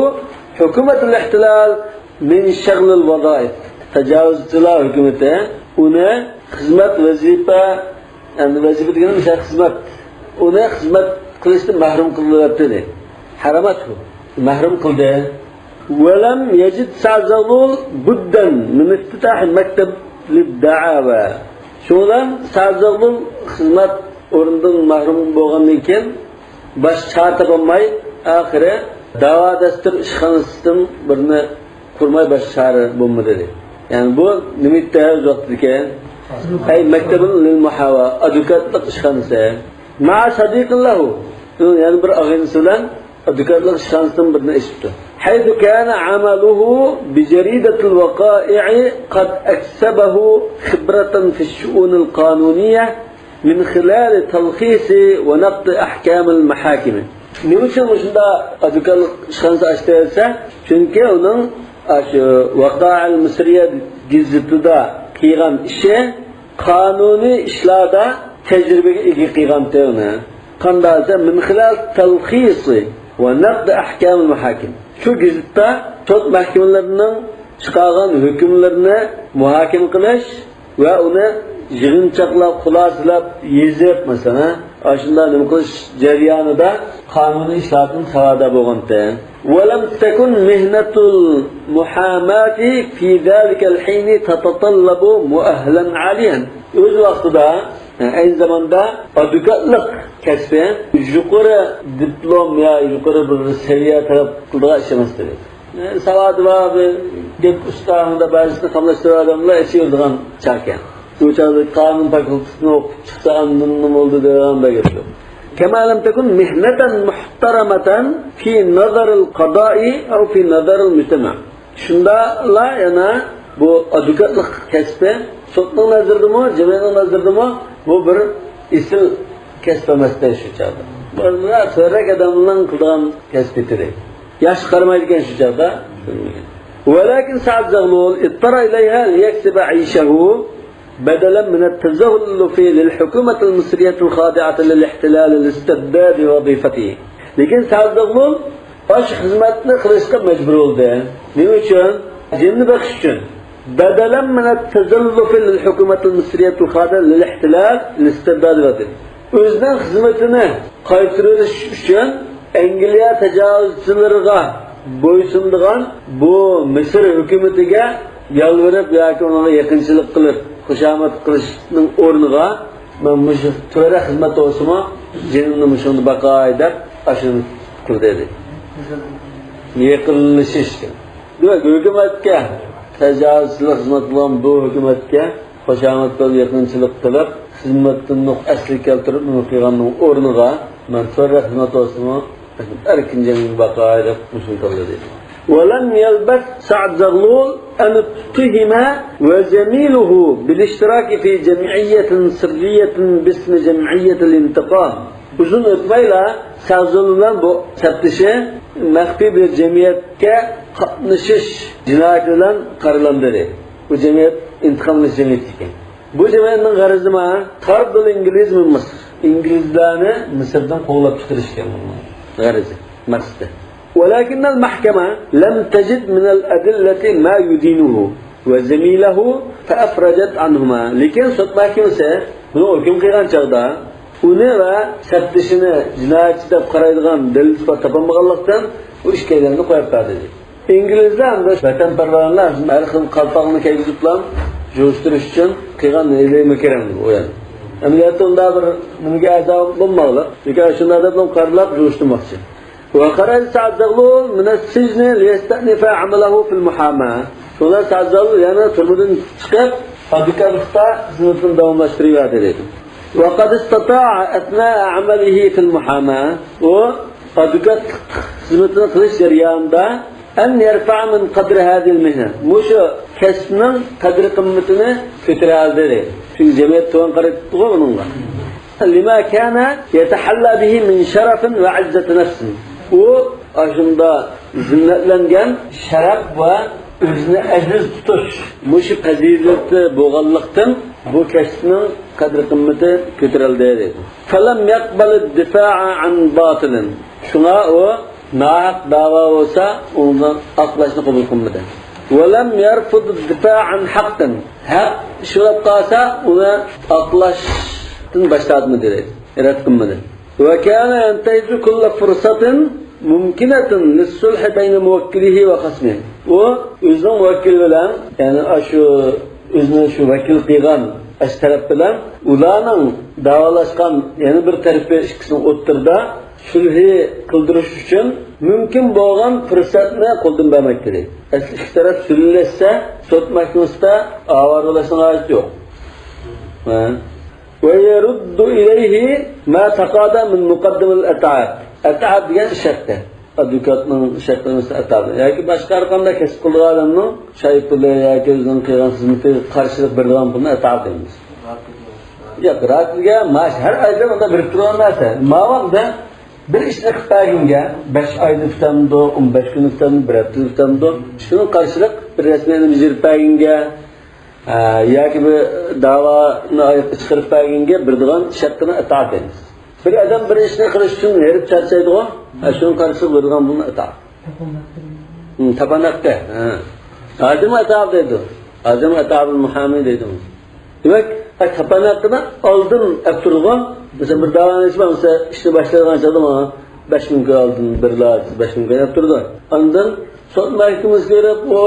حكومة الاحتلال من شغل الوظائف. تاجاۋۇزچىلار ھۆكۈمىتى ئۇنى خىزمەت، ۋەزىپە، يەنى ۋەزىپە دېگىنىم مىسال خىزمەت، ئۇنى خىزمەت قىلىشتىن مەھرۇم قىلىۋەتتى دەيدۇ. حرمته، مەھرۇم قىلدى. ولم يجد سعد زغلول بدا من افتتاح مكتب للدعاوى. شۇنىڭ بىلەن سەئد زەغلۇل خىزمەت ئورنىدىن مەھرۇم بولغاندىن كېيىن، باشقا چارە تاپالماي، ئاخىرى دەۋا دەستۇر ئىشخانىسىدىن بىرنى قۇرماي باشقا چارە بولمىدى. يەنى بۇ نېمە ئىدى ئۆز ۋاقتىدىكى؟ ئەي مەكتەبۇن لىل مۇھاۋا، ئادۋوكاتلىق ئىشخانىسى. مەئە سەدىقىن لەھۇ. يەنە بىر ئاغىنىسى بىلەن ئادۋوكاتلىق ئىشخانىسىدىن بىرنى ئېچىپتۇ. حيث كان عمله بجريدة الوقائع قد أكسبه خبرة في الشؤون القانونية من خلال تلخيص ونقد أحكام المحاكم. نېمە ئۈچۈن مۇشۇنداق ئادۋوكاتلىق ئىشخانىسى ئاچتى دېسە، چۈنكى ئۇنىڭ ئاشۇ ۋاقائىل مىسرىيە گېزىتىدا قىلغان ئىشى قانۇنىي ئىشلاردا تەجرىبىگە ئىگە قىلغانتى ئۇنى. قانداق دېسە، من خلال تلخيص ونقد أحكام المحاكم. شۇ گېزىتتا سوت مەھكىمىلىرىنىڭ چىقارغان ھۆكۈملىرىنى مۇھاكىمە قىلىش ۋە ئۇنى يىغىنچاقلاپ، خۇلاسىلەپ يېزىپ، مەسىلەن، ئاشۇنداق نېمە قىلىش جەريانىدا قانۇنىي ئىشلاردىن خەۋەردار بولغانتى. ولم تكن مهنة المحاماة في ذلك الحين تتطلب مؤهلا عاليا. ئۆز ۋاقتىدا، ئەينى زاماندا ئادۋوكاتلىق كەسپى يۇقىرى دىپلوم يا يۇقىرى بىر سەۋىيە تەلەپ قىلىدىغان ئىش ئەمەس دېدى. ساۋاتى بار، بىر گەپ ئۇستا، بەزىسىنى قاملاشتۇرۇۋالغانلار ئېچىۋېتىدىغان چاغ ئىكەن. بۇ چاغدا قانۇن فاكۇلتېتىنى ئوقۇپ چىقسا، ئاندىن نېمە بولدى دەيدىغان بىر گەپ يوق. كما لم تكن مهنة محترمة في نظر القضاء أو في نظر المجتمع. شۇنداقلا يەنە بۇ ئادۋوكاتلىق كەسپى سوتنىڭ نەزىرىدىمۇ، جەمئىيەتنىڭ نەزىرىدىمۇ بۇ بىر ئېسىل كەسىپ ئەمەستە شۇ چاغدا. بۇ بىر سۆرەك ئادەمنىڭ قىلىدىغان كەسپى ئىدى. ياخشى قارىمايدىكەن شۇ چاغدا. ولكن سعد زغلول اضطر إليها ليكسب عيشه بدلا من التزلف للحكومة المصرية الخاضعة للاحتلال لاستبداد وظيفته. لېكىن سەئد زەغلۇل ئاشۇ خىزمەتنى قىلىشقا مەجبۇر بولدى. نېمە ئۈچۈن؟ جېنىنى بېقىش ئۈچۈن. بدلا من التزلف للحكومة المصرية الخاضعة للاحتلال لاستبداد وظيفته. ئۆزىنىڭ خىزمىتىنى قايتۇرۇۋېلىش ئۈچۈن ئەنگلىيە تاجاۋۇزچىلىرىغا بويسۇنىدىغان بۇ مىسىر ھۆكۈمىتىگە يالۋۇرۇپ ياكى ئۇنىڭغا يېقىنچىلىق قىلىپ خۇشامەت قىلىشنىڭ ئورنىغا، مەن مۇشۇ تۆرە خىزمەت بولسىمۇ، جېنىمنى مۇشۇنى باقاي دەپ ئاشۇنى قىلدى دېدى. يېقىنلىشىش. دېمەك، ھۆكۈمەتكە تەجاۋۇزچىلىق خىزمەت قىلغان بۇ ھۆكۈمەتكە خۇشامەت بىلەن يېقىنچىلىق قىلىپ، خىزمەتتىن ئەسلىگە كەلتۈرۈپ نېمە قىلغاننىڭ ئورنىغا مەن تۆۋەنرەك خىزمەت بولسىمۇ ئەركىن جەڭگە باقاي دەپ مۇشۇنى تاللىدى. ولم يلبث سعد زغلول أن اتهم وزميله بالاشتراك في جمعية سرية باسم جمعية الانتقام. ئۇزۇن ئۆتمەيلا سەزۇل بىلەن بۇ سەپدىشى مەخپىي بىر جەمئىيەتكە قاتنىشىش جىنايىتى بىلەن قارىلاندى. بۇ جەمئىيەت ئىنتىقام ئېلىش جەمئىيىتى ئىكەن. بۇ جەمئىيەتنىڭ غەرىزى ما؟ طرد الإنجليز من مصر. ئىنگلىزلارنى مىسىردىن قوغلاپ چىقىرىش ئىكەن بۇنىڭ غەرىزى، مەقسىتى. ولكن المحكمة لم تجد من الأدلة ما يدينه وزميله فأفرجت عنهما. لېكىن سوت مەھكىمىسى بۇنى ھۆكۈم قىلغان چاغدا ئۇنى ۋە سەپدىشىنى جىنايەتچى دەپ قارايدىغان دەلىل ئىسپات تاپالمىغانلىقتىن، ئۇ ئىككىيلەننى قويۇپ بەردى. ئىنگلىزلار ھەمدە ۋەتەنپەرۋەرلەر ھەر خىل قالپاقنى كىيگۈزۈپلا يىغىشتۇرۇش ئۈچۈن قىلغان ھىيلە-مىكىر ئۇ يەنى. ئەمەلىيەتتە ئۇنداق بىر نېمىگە ئەزا بولماقلىق، لېكىن شۇنداق دەپلا قارىلاپ يىغىشتۇرماقچى. وخرج سعد زغلول من السجن ليستأنف عمله في المحاماة. شۇڭا سەزۇل يەنە تۈرمىدىن چىقىپ، ئادۋوكاتلىقتا خىزمىتىنى داۋاملاشتۇرۇۋەردى دەيدۇ. وقد استطاع أثناء عمله في المحاماة، ئۇ ئادۋوكاتلىق خىزمىتىنى قىلىش جەريانىدا، أن يرفع من قدر هذه المهنة، مۇشۇ كەسىپنىڭ قەدىر-قىممىتىنى كۆتۈرەلىدى دەيدۇ. چۈنكى جەمئىيەت تۆۋەن قارايتتىغۇ بۇنىڭغا. لما كان يتحلى به من شرف وعزة نفس. ئۇ ئاشۇنداق زىننەتلەنگەن شەرەپ ۋە ئۆزىنى ئەزىز تۇتۇش، مۇشۇ پەزىلىتى بولغانلىقتىن، بۇ كەسىپنىڭ قەدىر-قىممىتى كۆتۈرۈلدى دەيدۇ. فلم يقبل الدفاع عن باطل. شۇڭا ئۇ ناھەق داۋا بولسا، ئۇنى ئاقلاشنى قوبۇل قىلمىدى. ولم يرفض الدفاع عن حق. ھەق ئىش بولۇپ قالسا، ئۇنى ئاقلاشتىن باش تارتمىدى، رەت قىلمىدى. وكان ينتهز كل فرصة ممكنة للصلح بين موكله وخصمه. ئۇ ئۆزىنىڭ مۇۋەككىلى بىلەن، يەنى ئاشۇ ئۆزىنى شۇ ۋەكىل قىلغان ئاشۇ تەرەپ بىلەن ئۇلارنىڭ داۋالاشقان يەنە بىر تەرىپى ئىككىسىنىڭ ئوتتۇرىدا سۈلھى قىلدۇرۇش ئۈچۈن مۇمكىن بولغان پۇرسەتنى قولدىن بەرمەيتتى. ئەسلى ئىككى تەرەپ سۈلھىلەشسە، سوت مەھكىمىسىدە ئاۋارە بولۇشنىڭ ھاجىتى يوق. ھە. ويرد إليه ما تقاضى من مقدم الأتعاب. ئەتئاب دېگەن شەرتى. ئادۋوكاتنىڭ شەرتلىمىسى ئەتئاب. ياكى باشقا ھەر قانداق كەسىپ قىلىدىغان ئادەمنىڭ شايىت پۇلى ياكى ئۆزىنىڭ قىلغان خىزمىتىگە قارشىلىق بېرىدىغان پۇلنى ئەتئاب دەيمىز. ياق، راتىلگە مائاش ھەر ئايدا ئۇنداق بېرىپ تۇرغان نەرسە. ماۋاقدا بىر ئىشنى قىلىپ بەرگىنىگە بەش ئايدا پۈتەمدۇ، ئون بەش كۈندە پۈتەمدۇ، بىر ھەپتىدە پۈتەمدۇ، شۇنىڭغا قارشىلىق بىر رەسمىي نېمە يېزىپ بەرگىنىگە، ئە، ياكى بىر داۋانى ئاياغقا چىقىرىپ بەرگىنىگە بېرىدىغان شەرتنى ئەتائەت دەيمىز. بىر ئادەم بىر ئىشنى قىلىش ئۈچۈن ھېرىپ چارچايدىغۇ، ئە، شۇنىڭغا قارشىلىق بېرىدىغان پۇلنى ئەتائەت. ھىم، تاپاناققا، ھە. ھازىرمۇ ئەتائەت دەيدۇ. ھازىرمۇ ئەتائەت مۇھامى دەيدۇ. دېمەك، ئە، تاپاناققىنى ئالدىن ئەپ تۇرىدىغۇ. مەسىلەن، بىر داۋانى ئېچىپ، مەسىلەن، ئىشنى باشلايدىغان چاغدا ماڭا بەش مىڭ كوي ئالدىن بېرىلا، بەش مىڭ كوي ئەپ تۇرىدۇ. ئاندىن سوت مەھكىمىسىگە بېرىپ، ئۇ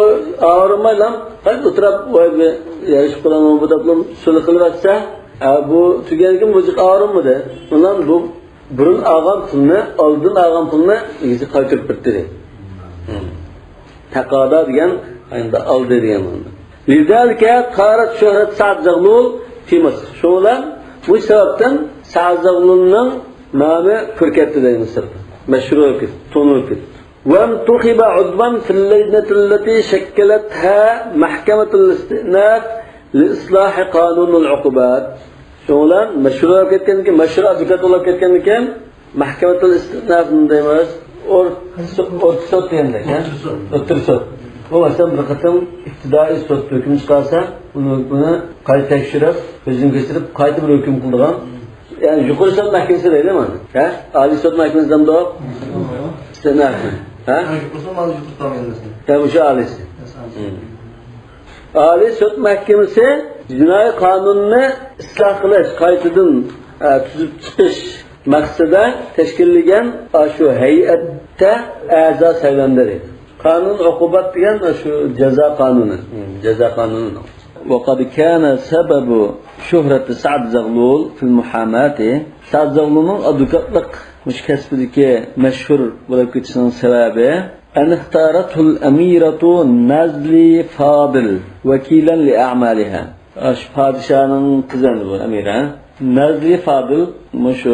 ئاغرىمايلا، قايتا ئولتۇرۇپ، ۋاي، بۇ يارىشىپ قالامدۇ بۇ دەپلا سۈلھە قىلىۋەتسە، ھە، بۇ تۈگەلگىمۇ بۇ ئاغرىمىدى. ئۇنىڭ بۇ بۇرۇن ئالغان پۇلنى، ئالدىن ئالغان پۇلنى ئىگىسىگە قايتۇرۇپ بېرىپتۇ. تەقادا دېگەن، ئەمدى ئالدى دېگەن مەنىدە. لذلك طارت شهرة سعد زغلول في مصر. شۇنىڭ بىلەن بۇ سەۋەبتىن سەئد زەغلۇلنىڭ نامى پۈر كەتتى دەيمىز مىسىردا. مەشھۇر بولۇپ كەتتى، تونۇلۇپ كەتتى. وانتخب عضوا في اللجنة التي شكلتها محكمة الاستئناف لإصلاح قانون العقوبات. شۇنىڭ بىلەن مەشھۇر بولۇپ كەتكەندىكىن، مەشھۇر ئادۋوكات بولۇپ كەتكەندىكىن، مەھكەمەتۇل ئىستىئناف دەيمىز، ئور-، ئوتتۇرا سوت دېگەندەك، ھە؟ ئوتتۇرا سوت. ئوتتۇرا سوت. بۇ مەسىلەن بىر قېتىم ئىپتىدائىي سوت ھۆكۈم چىقارسا، ئۇنى ھۆكمىنى قايتا تەكشۈرۈپ، كۆزدىن كەچۈرۈپ، قايتا بىر ھۆكۈم قىلىدىغان. يەنى يۇقىرى سوت مەھكىمىسى دەيلى مانا. ھە؟ ئالىي سوت مەھكىمىسى دەمدۇق؟ ئىستىئناف. ھە؟ يۇقىرىسى مانا يۇقىرى تامىللىسى. ھە، مۇشۇ ئالىيسى. ئالىي سوت مەھكىمىسى جىنايى قانۇننى ئىسلاھ قىلىش، قايتىدىن، ئە، تۈزۈپ چىقىش مەقسىتىدە تەشكىللىگەن ئاشۇ ھەيئەتتە ئەزا سايلاندى. قانۇن ئوقۇبات دېگەن شۇ جازا قانۇنى. جازا قانۇنى. وقد كان سبب شهرة سعد زغلول في المحاماة، سەئد زەغلۇلنىڭ ئادۋوكاتلىق مۇشۇ كەسپىدىكى مەشھۇر بولۇپ كېتىشىنىڭ سەۋەبى، أن اختارته الأميرة نازلي فاضل وكيلا لأعمالها. ئاشۇ پادىشاھنىڭ قىزى ئەمدى بۇ ئەمىرە. نازلى فاضىل، مۇشۇ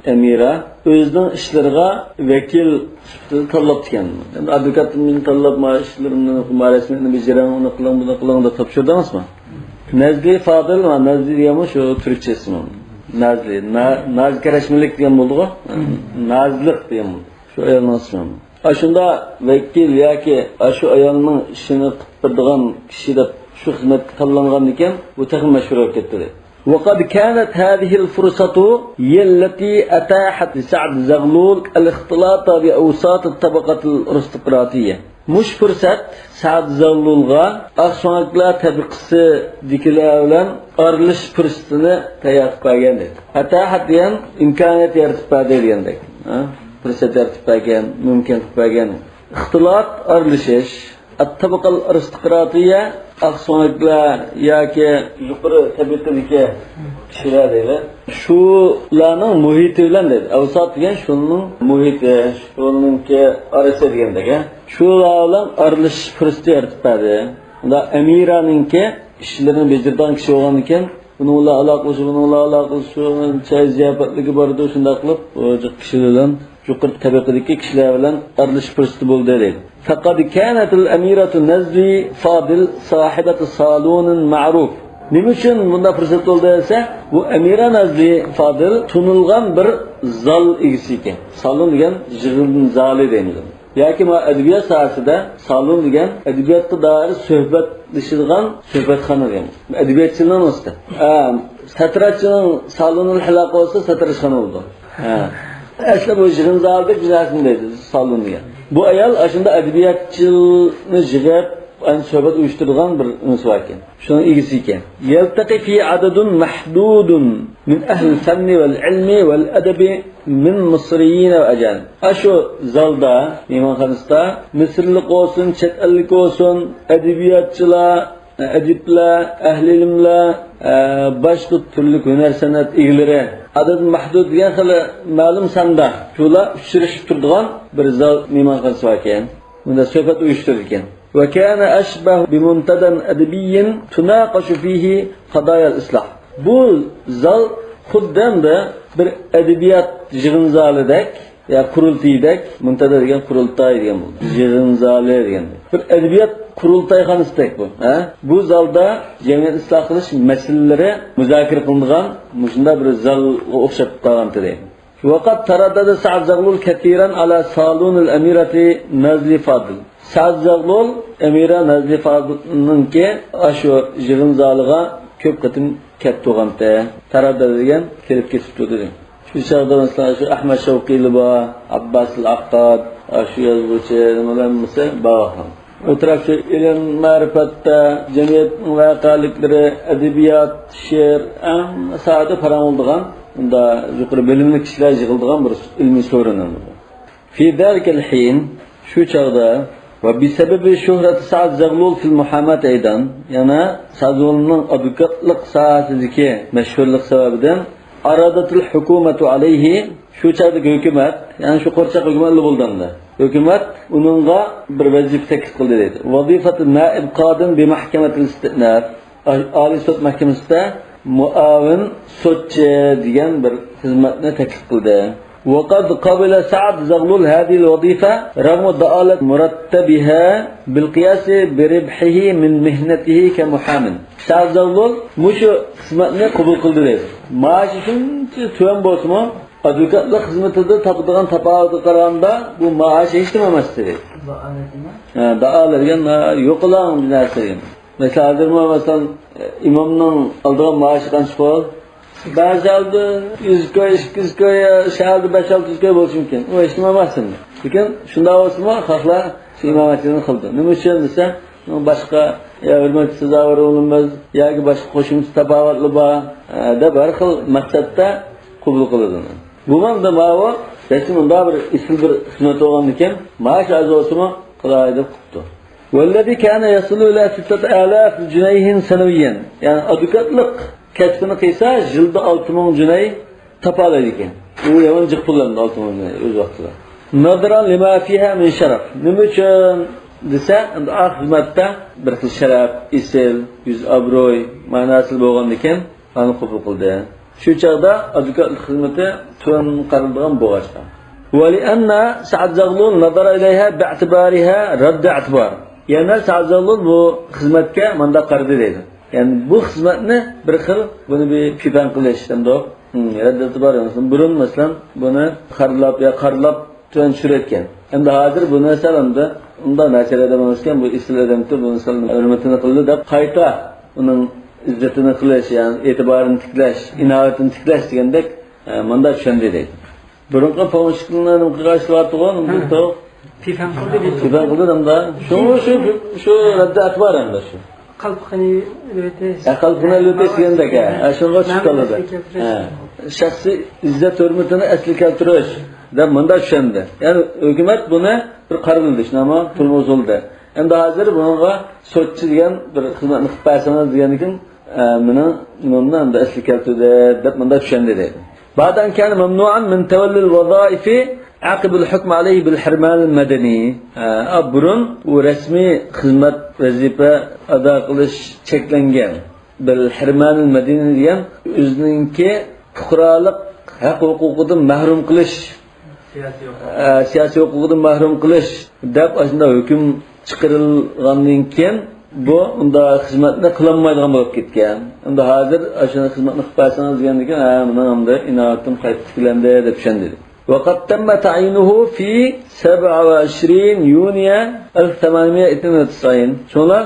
ئەمىرە ئۆزىنىڭ ئىشلىرىغا ۋەكىل سۈپىتىدە تاللاپتىكەن. ئەمدى ئادۋوكاتنى تاللاپ، ما ئىشلىرىمنى، ما رەسمىيەتنى بېجىرىڭ، ئۇنى قىلىڭ، بۇنى قىلىڭ دەپ تاپشۇردى ئەمەسمۇ؟ نازلى فاضىل، ما نازلى دېگەنمۇ شۇ تۈركچە ئىسمى. نازلى، نا-، ناز كەرەشمىلىك دېگەن بولدىغۇ. نازلىق دېگەن بولدى. شۇ ئايالنىڭ ئىسمى. ئاشۇنداق ۋەكىل ياكى ئاشۇ ئايالنىڭ ئىشىنى قىلىپ بېرىدىغان كىشى دەپ شۇ خىزمەتكە تاللانغاندىكىن، بۇ تېخىمۇ مەشھۇر بولۇپ كەتتى. وقد كانت هذه الفرصة هي التي أتاحت لسعد زغلول الاختلاط بأوساط الطبقة الأرستقراطية. مۇشۇ پۇرسەت سەئد زەغلۇلغا ئاقسۆڭەكلەر تەبىقىسىدىكىلەر بىلەن ئارىلىشىش پۇرسىتىنى تەييار قىلىپ بەرگەن دەيدۇ. ئەتاھەت دېگەن ئىمكانىيەت يارىتىپ بەردى دېگەندەك. ھە؟ پۇرسەت يارىتىپ بەرگەن، مۇمكىن قىلىپ بەرگەن. ئىختىلاط، ئارىلىشىش. ئەتتەبىقەل ئارىستوكراتىيە، ئاقسۆڭەكلەر ياكى يۇقىرى تەبىقىدىكى كىشىلەر دەيلى. شۇلارنىڭ مۇھىتى بىلەن دەيدۇ. ئەۋسات دېگەن شۇنىڭ مۇھىتى، شۇنىڭكى ئارىسى دېگەندەك. شۇلار بىلەن ئارىلىشىش پۇرسىتى يارىتىپ بەردى. ئۇندا ئەمىرانىڭكى ئىشلىرىنى بېجىرىدىغان كىشى بولغاندىكىن، بۇنىڭ بىلەن ئالاقىلىشىپ، بۇنىڭ بىلەن ئالاقىلىشىپ، چاي زىياپەتلىرىگە بارىدۇ، شۇنداق قىلىپ، ئۇ كىشىلەر بىلەن، يۇقىرى تەبىقىدىكى كىشىلەر بىلەن ئارىلىشىش پۇرسىتى بولدى دەيدۇ. فقد كانت الأميرة نازلي فاضل صاحبة صالون معروف. نېمە ئۈچۈن بۇنداق پۇرسەت بولدى دېسە، بۇ ئەمىرە نازلى فاضىل تونۇلغان بىر زال ئىگىسى ئىكەن. سالون دېگەن يىغىن زالى دەيمىز. ياكى مانا ئەدەبىيات ساھەسىدە سالون دېگەن ئەدەبىياتقا دائىر سۆھبەتلىشىدىغان سۆھبەتخانا دېگەن. ئەدەبىياتچىنىڭ ئۆزى. ئە، ساتىراشچىنىڭ سالونىل ھالاقە بولسا ساتىراشخانا بولىدۇ. ھە. ئەسلى بۇ يىغىن زالىدەك بىر نەرسىنى دەيدۇ، سالون دېگەن. بۇ ئايال ئاشۇنداق ئەدەبىياتچىلارنى يىغىپ، ئەنە سۆھبەت ئۇيۇشتۇرىدىغان بىر نېمىسى بار ئىكەن. شۇنىڭ ئىگىسى ئىكەن. يلتقي فيه عدد محدود من أهل الفن والعلم والأدب من مصريين وأجانب. ئاشۇ زالدا، مېھمانخانىسىدا مىسىرلىق بولسۇن، چەت ئەللىك بولسۇن، ئەدەبىياتچىلار، ئەدىبلەر، ئەھلى ئىلىملەر، ئە، باشقا تۈرلۈك ھۈنەر سەنئەت ئىگىلىرى، ئادەت مەھدۇد دېگەن خېلى مەلۇم ساندا شۇلار ئۇچرىشىپ تۇرىدىغان بىر زال مېھمانخانىسى بار ئىكەن. بۇندا سۆھبەت ئۇيۇشتۇرىدىكەن. وكان أشبه بمنتدى أدبي تناقش فيه قضايا الإصلاح. بۇ زال خۇددى ئەمدى بىر ئەدەبىيات يىغىن زالىدەك، يا قۇرۇلتىيىدەك، مۇنتەدى دېگەن قۇرۇلتاي دېگەن بولىدۇ. يىغىن زالى دېگەن. بىر ئەدەبىيات قۇرۇلتايخانىسىدەك بۇ. ھە؟ بۇ زالدا جەمئىيەت ئىسلاھ قىلىش مەسىلىلىرى مۇزاكىرە قىلىنىدىغان مۇشۇنداق بىر زالغا ئوخشاپ قالغانتى دەيدۇ. وقد تردد سعد زغلول كثيرا على صالون الأميرة نازلي فاضل. سەئد زەغلۇل ئەمىرە نازلى فاضىلنىڭكى ئاشۇ يىغىن زالىغا كۆپ قېتىم كەپ تۇرغانتى. تەرەددۇت دېگەن كېلىپ كېتىپتۇ دېدى. شۇ چاغدا مەسىلەن، شۇ ئەھمەد شەۋقىيلار بار، ئابباسىل ئاققاد، شۇ يازغۇچى، نېمىلەر ھەممىسى بار. ئولتۇراپ شۇ ئىلىم، مەرىپەتتە، جەمئىيەتنىڭ ۋەقەلىكلىرى، ئەدەبىيات، شېئىر، ھەممە ساھەدە پاراڭ بولىدىغان، ئۇندا يۇقىرى بىلىملىك كىشىلەر يىغىلىدىغان بىر ئىلمىي سورۇن. في ذلك الحين، شۇ چاغدا، وبسبب شهرة سعد زغلول في المحاماة أيضا، يەنە سەئد زەغلۇلنىڭ ئادۋوكاتلىق ساھەسىدىكى مەشھۇرلۇق سەۋەبىدىن، أرادت الحكومة عليه، شۇ چاغدىكى ھۆكۈمەت، يەنى شۇ قورچاق ھۆكۈمەتلا بولدى ئەمدى. ھۆكۈمەت ئۇنىڭغا بىر ۋەزىپە تەكلىپ قىلدى دەيدۇ. وظيفة نائب قاض بمحكمة الاستئناف. ئالىي سوت مەھكىمىسىدە مۇئاۋىن سوتچى دېگەن بىر خىزمەتنى تەكلىپ قىلدى. وقد قبل سعد زغلول هذه الوظيفة رغم ضآلة مرتبها بالقياس بربحه من مهنته كمحام. سەئد زەغلۇل مۇشۇ خىزمەتنى قوبۇل قىلدى دەيدۇ. مائاشى شۇنچە تۆۋەن بولسىمۇ، ئادۋوكاتلىق خىزمىتىدە تاپىدىغان تاپاۋەتكە قارىغاندا بۇ مائاشى ھېچنېمە ئەمەس دەيدۇ. ھە، دائالە دېگەن، ھە، يوقىلاڭ بىر نەرسە دېگەن. مەسىلەن، ھازىرمۇ، مەسىلەن، ئىمامنىڭ ئالىدىغان مائاشى قانچە پۇل؟ بەزى ھالدا يۈز كوي، ئىككى يۈز كوي، شەھەردە بەش ئالتە يۈز كوي بولۇشى مۇمكىن. ئۇ ھېچنېمە ئەمەس ئەمدى. لېكىن شۇنداق بولسىمۇ، خەقلەر شۇ ئىمامەتچىلىكنى قىلىدۇ. نېمە ئۈچۈن دېسە، بۇنىڭ باشقا، يا ھۆرمەتكە سازاۋەر بولۇنماس، ياكى باشقا قوشۇمچە تاپاۋەتلىرى بار، ئە، دەپ ھەر خىل مەقسەتتە قوبۇل قىلىدۇ. بۇمۇ ئەمدى ماۋۇ، رەسمىي مۇنداق بىر ئېسىل بىر خىزمەت بولغاندىكىن، مائاش ئاز بولسىمۇ، قىلاي دەپ قىپتۇ. والذي كان يصل إلى ستة آلاف جنيه سنويا. يەنى ئادۋوكاتلىق كەسپىنى قىلسا، يىلدا ئالتە مىڭ جۈنەي تاپالايدىكەن. ئۇ يامان جىق پۇل ئەمدى، ئالتە مىڭ جۈنەي ئۆز ۋاقتىدا. نظرا لما فيها من شرف. نېمە ئۈچۈن دېسە، ئەمدى ئا خىزمەتتە بىر خىل شەرەپ، ئېسىل، يۈز ئابرۇي، مەناسى بولغاندىكىن، ئانى قوبۇل قىلدى. شۇ چاغدا ئادۋوكاتلىق خىزمىتى تۆۋەن قارىلىدىغان بولغاچقا. ولأن سعد زغلول نظر إليها باعتبارها رد اعتبار. يەنە سەئد زغلول بۇ خىزمەتكە مۇنداق قارىدى دەيدۇ. يەنى بۇ خىزمەتنى بىر خىل بۇنى بىر پىپەڭ قىلىش دەمدۇق. ھىم، رەددىتى بار. بۇرۇن مەسىلەن بۇنى خارلاپ يا قارلاپ تۆۋەن چۈشۈرۈۋەتكەن. ئەمدى ھازىر بۇنى سەل ئەمدى ئۇنداق ناچار ئادەم ئەمەسكەن، بۇ ئېسىل ئادەمدۇر، بۇنى سەل ھۆرمىتىنى قىلدى دەپ قايتا ئۇنىڭ ئىززىتىنى قىلىش، يەنى ئېتىبارىنى تىكلەش، ئىناۋىتىنى تىكلەش دېگەندەك، ئە، مۇنداق چۈشەندى دەيدۇ. بۇرۇنقى پومېشچىكنىڭ نېمە قىلغان ئىشلىۋاتىدىغۇ، ھە. پىپەڭ قىلدى دەيدۇ. پىپەڭ قىلدى دەمدە. شۇڭا شۇ، شۇ رەددى ئەتىبار ئەمدى شۇ. قالپىقىنى ئېلىۋېتىش. ھە، قالپىقىنى ئېلىۋېتىش دېگەندەك، ھە. ھە، شۇنىڭغا چۈشۈپ قالىدۇ. ھە. شەخسىي ئىززەت ھۆرمىتىنى ئەسلىگە كەلتۈرۈش دەپ مۇنداق چۈشەندى. يەنى ھۆكۈمەت بۇنى بىر قارىلىدى، شۇنداقمۇ؟ تۈرمە ئۇسۇلىدا. ئەمدى ھازىر بۇنىڭغا سوتچى دېگەن بىر خىزمەتنى قىلىپ بەرسىڭىز دېگەندىكىن، ئە، مېنىڭ نېمەمنى ئەمدى ئەسلىگە كەلتۈردى دەپ مۇنداق چۈشەندى دەيدۇ. بعد أن كان ممنوعا من تولي الوظائف عقب الحكم عليه بالحرمان المدني. ئە، بۇرۇن ئۇ رەسمىي خىزمەت، ۋەزىپە ئادا قىلىش چەكلەنگەن. بالحرمان المدني دېگەن ئۆزىنىڭكى پۇقرالىق ھەق ھوقۇقىدىن مەھرۇم قىلىش، سىياسىي ھوقۇق. ئە، سىياسىي ھوقۇقىدىن مەھرۇم قىلىش دەپ ئاشۇنداق ھۆكۈم چىقىرىلغاندىن كېيىن، بۇ ئۇنداق خىزمەتنى قىلالمايدىغان بولۇپ كەتكەن. ئەمدى ھازىر ئاشۇنداق خىزمەتنى قىلىپ بەرسىڭىز دېگەندىن كېيىن، ھە، مېنىڭ ئەمدى ئىناۋىتىم قايتا تىكلەندى دەپ چۈشەندى. وقد تم تعيينه في سبعة وعشرين يونيو ألف وثمانمية واثنين وتسعين. شۇڭلار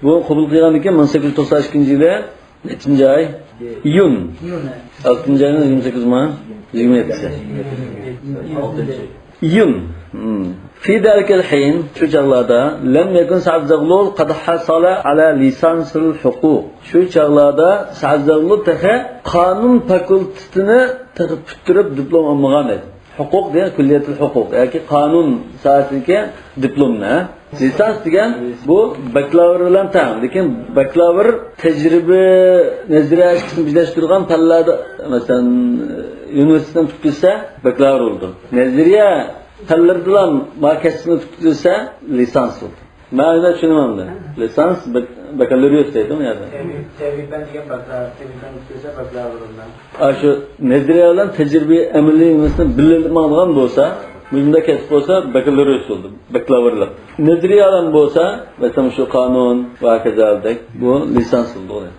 بۇ قوبۇل قىلغاندىن كېيىن، مىڭ سەككىز يۈز توقسان ئىككىنچى يىلى نەچچىنچى ئاي؟ يۇن. ئالتىنچى ئاينىڭ يىگىرمە سەككىز ما؟ يىگىرمە يەتتىسى. يۇن. ھىم. في ذلك الحين، شۇ چاغلاردا، لم يكن سعد زغلول قد حصل على ليسانس الحقوق. شۇ چاغلاردا سەئد زەغلۇل تېخى قانۇن فاكۇلتېتىنى تېخى پۈتتۈرۈپ دىپلوم ئالمىغان ئىدى. ھوقۇق دېگەن كۈللىيەتۇل ھوقۇق ياكى قانۇن ساھەسىدىكى دىپلومنى. لىسانس دېگەن بۇ باكلاۋر بىلەن تەڭ، لېكىن باكلاۋر تەجرىبە، نەزەرىيە ئىككىسىنى بىرلەشتۈرگەن پەنلەردە، مەسىلەن، ئۇنىۋېرسىتېتنى پۈتتۈرسە باكلاۋر بولىدۇ. نەزەرىيە پەنلىرىدىلا ما كەسىپنى پۈتتۈرسە لىسانس بولىدۇ. مەن ئۆزۈم چۈشىنىمەن ئەمدى. لىسانس، بەك-، بەكالوريۇس دەيدۇ يەردە. تەبىئىي، تەبىئىي پەن دېگەن باكلا-، تەبىئىي پەن پۈتتۈرسە باكلاۋر بولىدۇ. ئاشۇ نەزەرىيە بىلەن تەجرىبىي ئەمەلىي نېمىسىنى بىللە ئېلىپ ماڭىدىغان بولسا، مۇشۇنداق كەسىپ بولسا، بەكالوريۇس بولدى، باكلاۋرلىق. نەزەرىيە ئالەم بولسا، مەسىلەن، شۇ قانۇن ۋە ھاكازادەك، بۇ لىسانس بولىدۇ.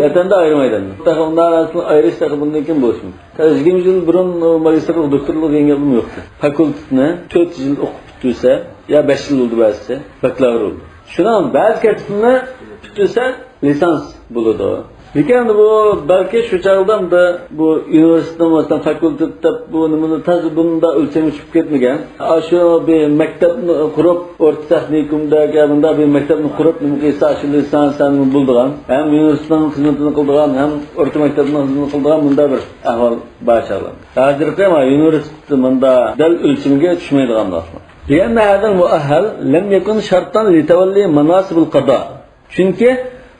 ئەتەندە ئايرىمايدۇ. تېخى ئۇنداق نەرسىنى ئايرىش تېخى بۇندىن كېيىن بولۇشى مۇمكىن. تېخى يىگىرمە يىل بۇرۇن ماگىستىرلىق، دوكتورلۇق دېگەن گەپمۇ يوقتى. فاكۇلتېتنى تۆت يىل ئوقۇپ پۈتتۈرسە، يا بەش يىل بولدى بەزىسى، باكلاۋر بولدى. شۇنىڭ بەزى كەسىپنى پۈتتۈرسە، لىسانس بولىدۇ. لېكىن بۇ بەلكى شۇ چاغدا ئەمدى بۇ ئۇنىۋېرسىتېتنىڭ مەسىلەن فاكۇلتېت دەپ بۇ نېمىنى تازا بۇنداق ئۆلچەمگە چۈشۈپ كەتمىگەن. ئاشۇ بىر مەكتەپنى قۇرۇپ، ئورتا تېخنىكومدا يا بۇنداق بىر مەكتەپنى قۇرۇپ، نېمە قىلسا ئاشۇ لىسانس بولىدىغان، ھەم ئۇنىۋېرسىتېتنىڭ خىزمىتىنى قىلىدىغان، ھەم ئورتا مەكتەپنىڭ خىزمىتىنى قىلىدىغان بۇنداق بىر ئەھۋال بار چاغلار. ھازىرقى مانا ئۇنىۋېرسىتېت مۇنداق دەل ئۆلچىمىگە چۈشمەيدىغان ئەھۋال. لأن هذا المؤهل لم يكن شرطا لتولي مناصب القضاء. چۈنكى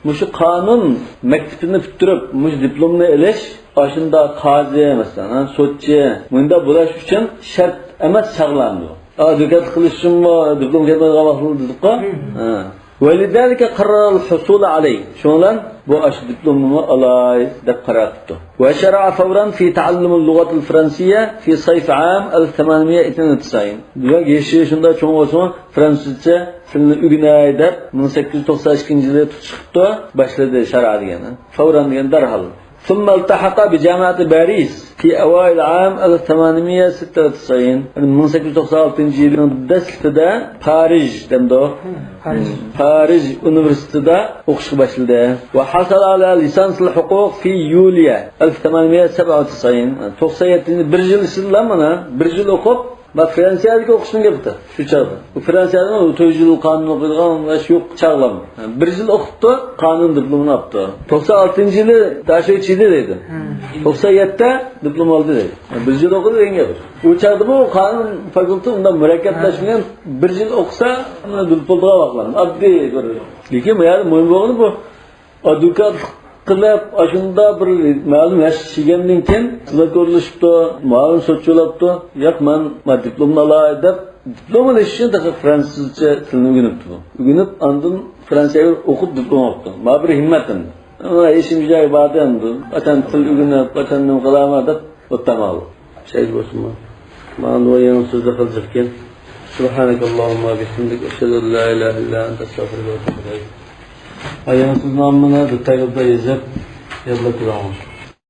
مۇشۇ قانۇن مەكتىپىنى پۈتتۈرۈپ، مۇشۇ دىپلومنى ئېلىش، ئاشۇنداق قازى، مەسىلەن، ھە، سوتچى، مۇنداق بولاش ئۈچۈن شەرت ئەمەس چاغلاندى. ئادۋوكاتلىق قىلىش ئۈچۈنمۇ دىپلوم كەتمەيدىغان ۋاقىتلار دېدۇققۇ؟ ھە. ولذلك قرر الحصول عليه. شۇنىڭ بىلەن بۇ ئاشۇ دىپلومنىمۇ ئالاي دەپ قارار قىپتۇ. وشرع فورا في تعلم اللغة الفرنسية في صيف عام ألف وثمانمية واثنين وتسعين. دېمەك، يېشى شۇنداق چوڭ بولسىمۇ، فرانسۇزچە تىلنى ئۆگىنەي دەپ، مىڭ سەككىز يۈز توقسان ئىككىنچى يىلى تۇتۇش قىپتۇ، باشلىدى شەرئا دېگەننى. فورا دېگەن دەرھال. ثم التحق بجامعة باريس في أوائل عام ألف وثمانمية وستة وتسعين. يەنى مىڭ سەككىز يۈز توقسان ئالتىنچى يىلنىڭ دەسلىپىدە پارىژ دەمدۇ. پارىژ. پارىژ ئۇنىۋېرسىتېتىدا ئوقۇشقا باشلىدى. وحصل على ليسانس الحقوق في يوليو ألف وثمانمية وسبعة وتسعين. توقسان يەتتىنچى، بىر يىل ئىچىدىلا مانا، بىر يىل ئوقۇپ، ما فرانسىيەدىكى ئوقۇشنىڭ گېپى. شۇ چاغدا. بۇ فرانسىيەدىمۇ تۆت يىل قانۇن ئوقۇيدىغان ۋە شۇ يوق چاغلام. بىر يىل ئوقۇپتۇ، قانۇن دىپلومىنى ئاپتۇ. توقسان ئالتىنچى يىلى داشۆ چىدى دەيدۇ. توقسان يەتتە دىپلوم ئالدى دەيدۇ. بىر يىل ئوقۇدى دېگەن گەپ. ئۇ چاغدىمۇ قانۇن فاكۇلتېتى ئۇنداق مۇرەككەپلەشمىگەن، بىر يىل ئوقۇسا، بىلىپ بولىدىغان ۋاقىتلار. ئاددىي بىر. لېكىن بۇ يەردە مۇھىم بولغىنى بۇ ئادۋوكاتلىق قىلىپ، ئاشۇنداق بىر مەلۇم ياشقا كەلگەندىن كېيىن، سىزلار كۆرۈلۈشۈپتۇ، مۇئاۋىن سوتچى بولۇپتۇ. ياق، مەن، مەن دىپلومنى ئالاي دەپ، دىپلوم ئېلىش ئۈچۈن تېخى فرانسۇزچە تىلنى ئۆگىنىپتۇ. ئۆگىنىپ، ئاندىن فرانسىيەگە ئوقۇپ دىپلوم ئاپتۇ. مانا بىر ھىممەت ئەمدى. ئەمما ئىشىم جايى بار ئەمدى. قاچان تىل ئۆگىنىپ، قاچان نېمە قىلارمەن دەپ ئولتۇرمايلى. شەھىت بولسۇنمۇ؟ مانا بۇ يېڭى سۆزدە قىلجاقكەن. سبحانك اللهم وبحمدك، أشهد أن لا إله إلا أنت، أستغفرك وأتوب إليك. ھە، يېڭى سۆزنى ھەممىنى بىر تەگلىپتە يېزىپ، يادلاپ تۇرۇڭ.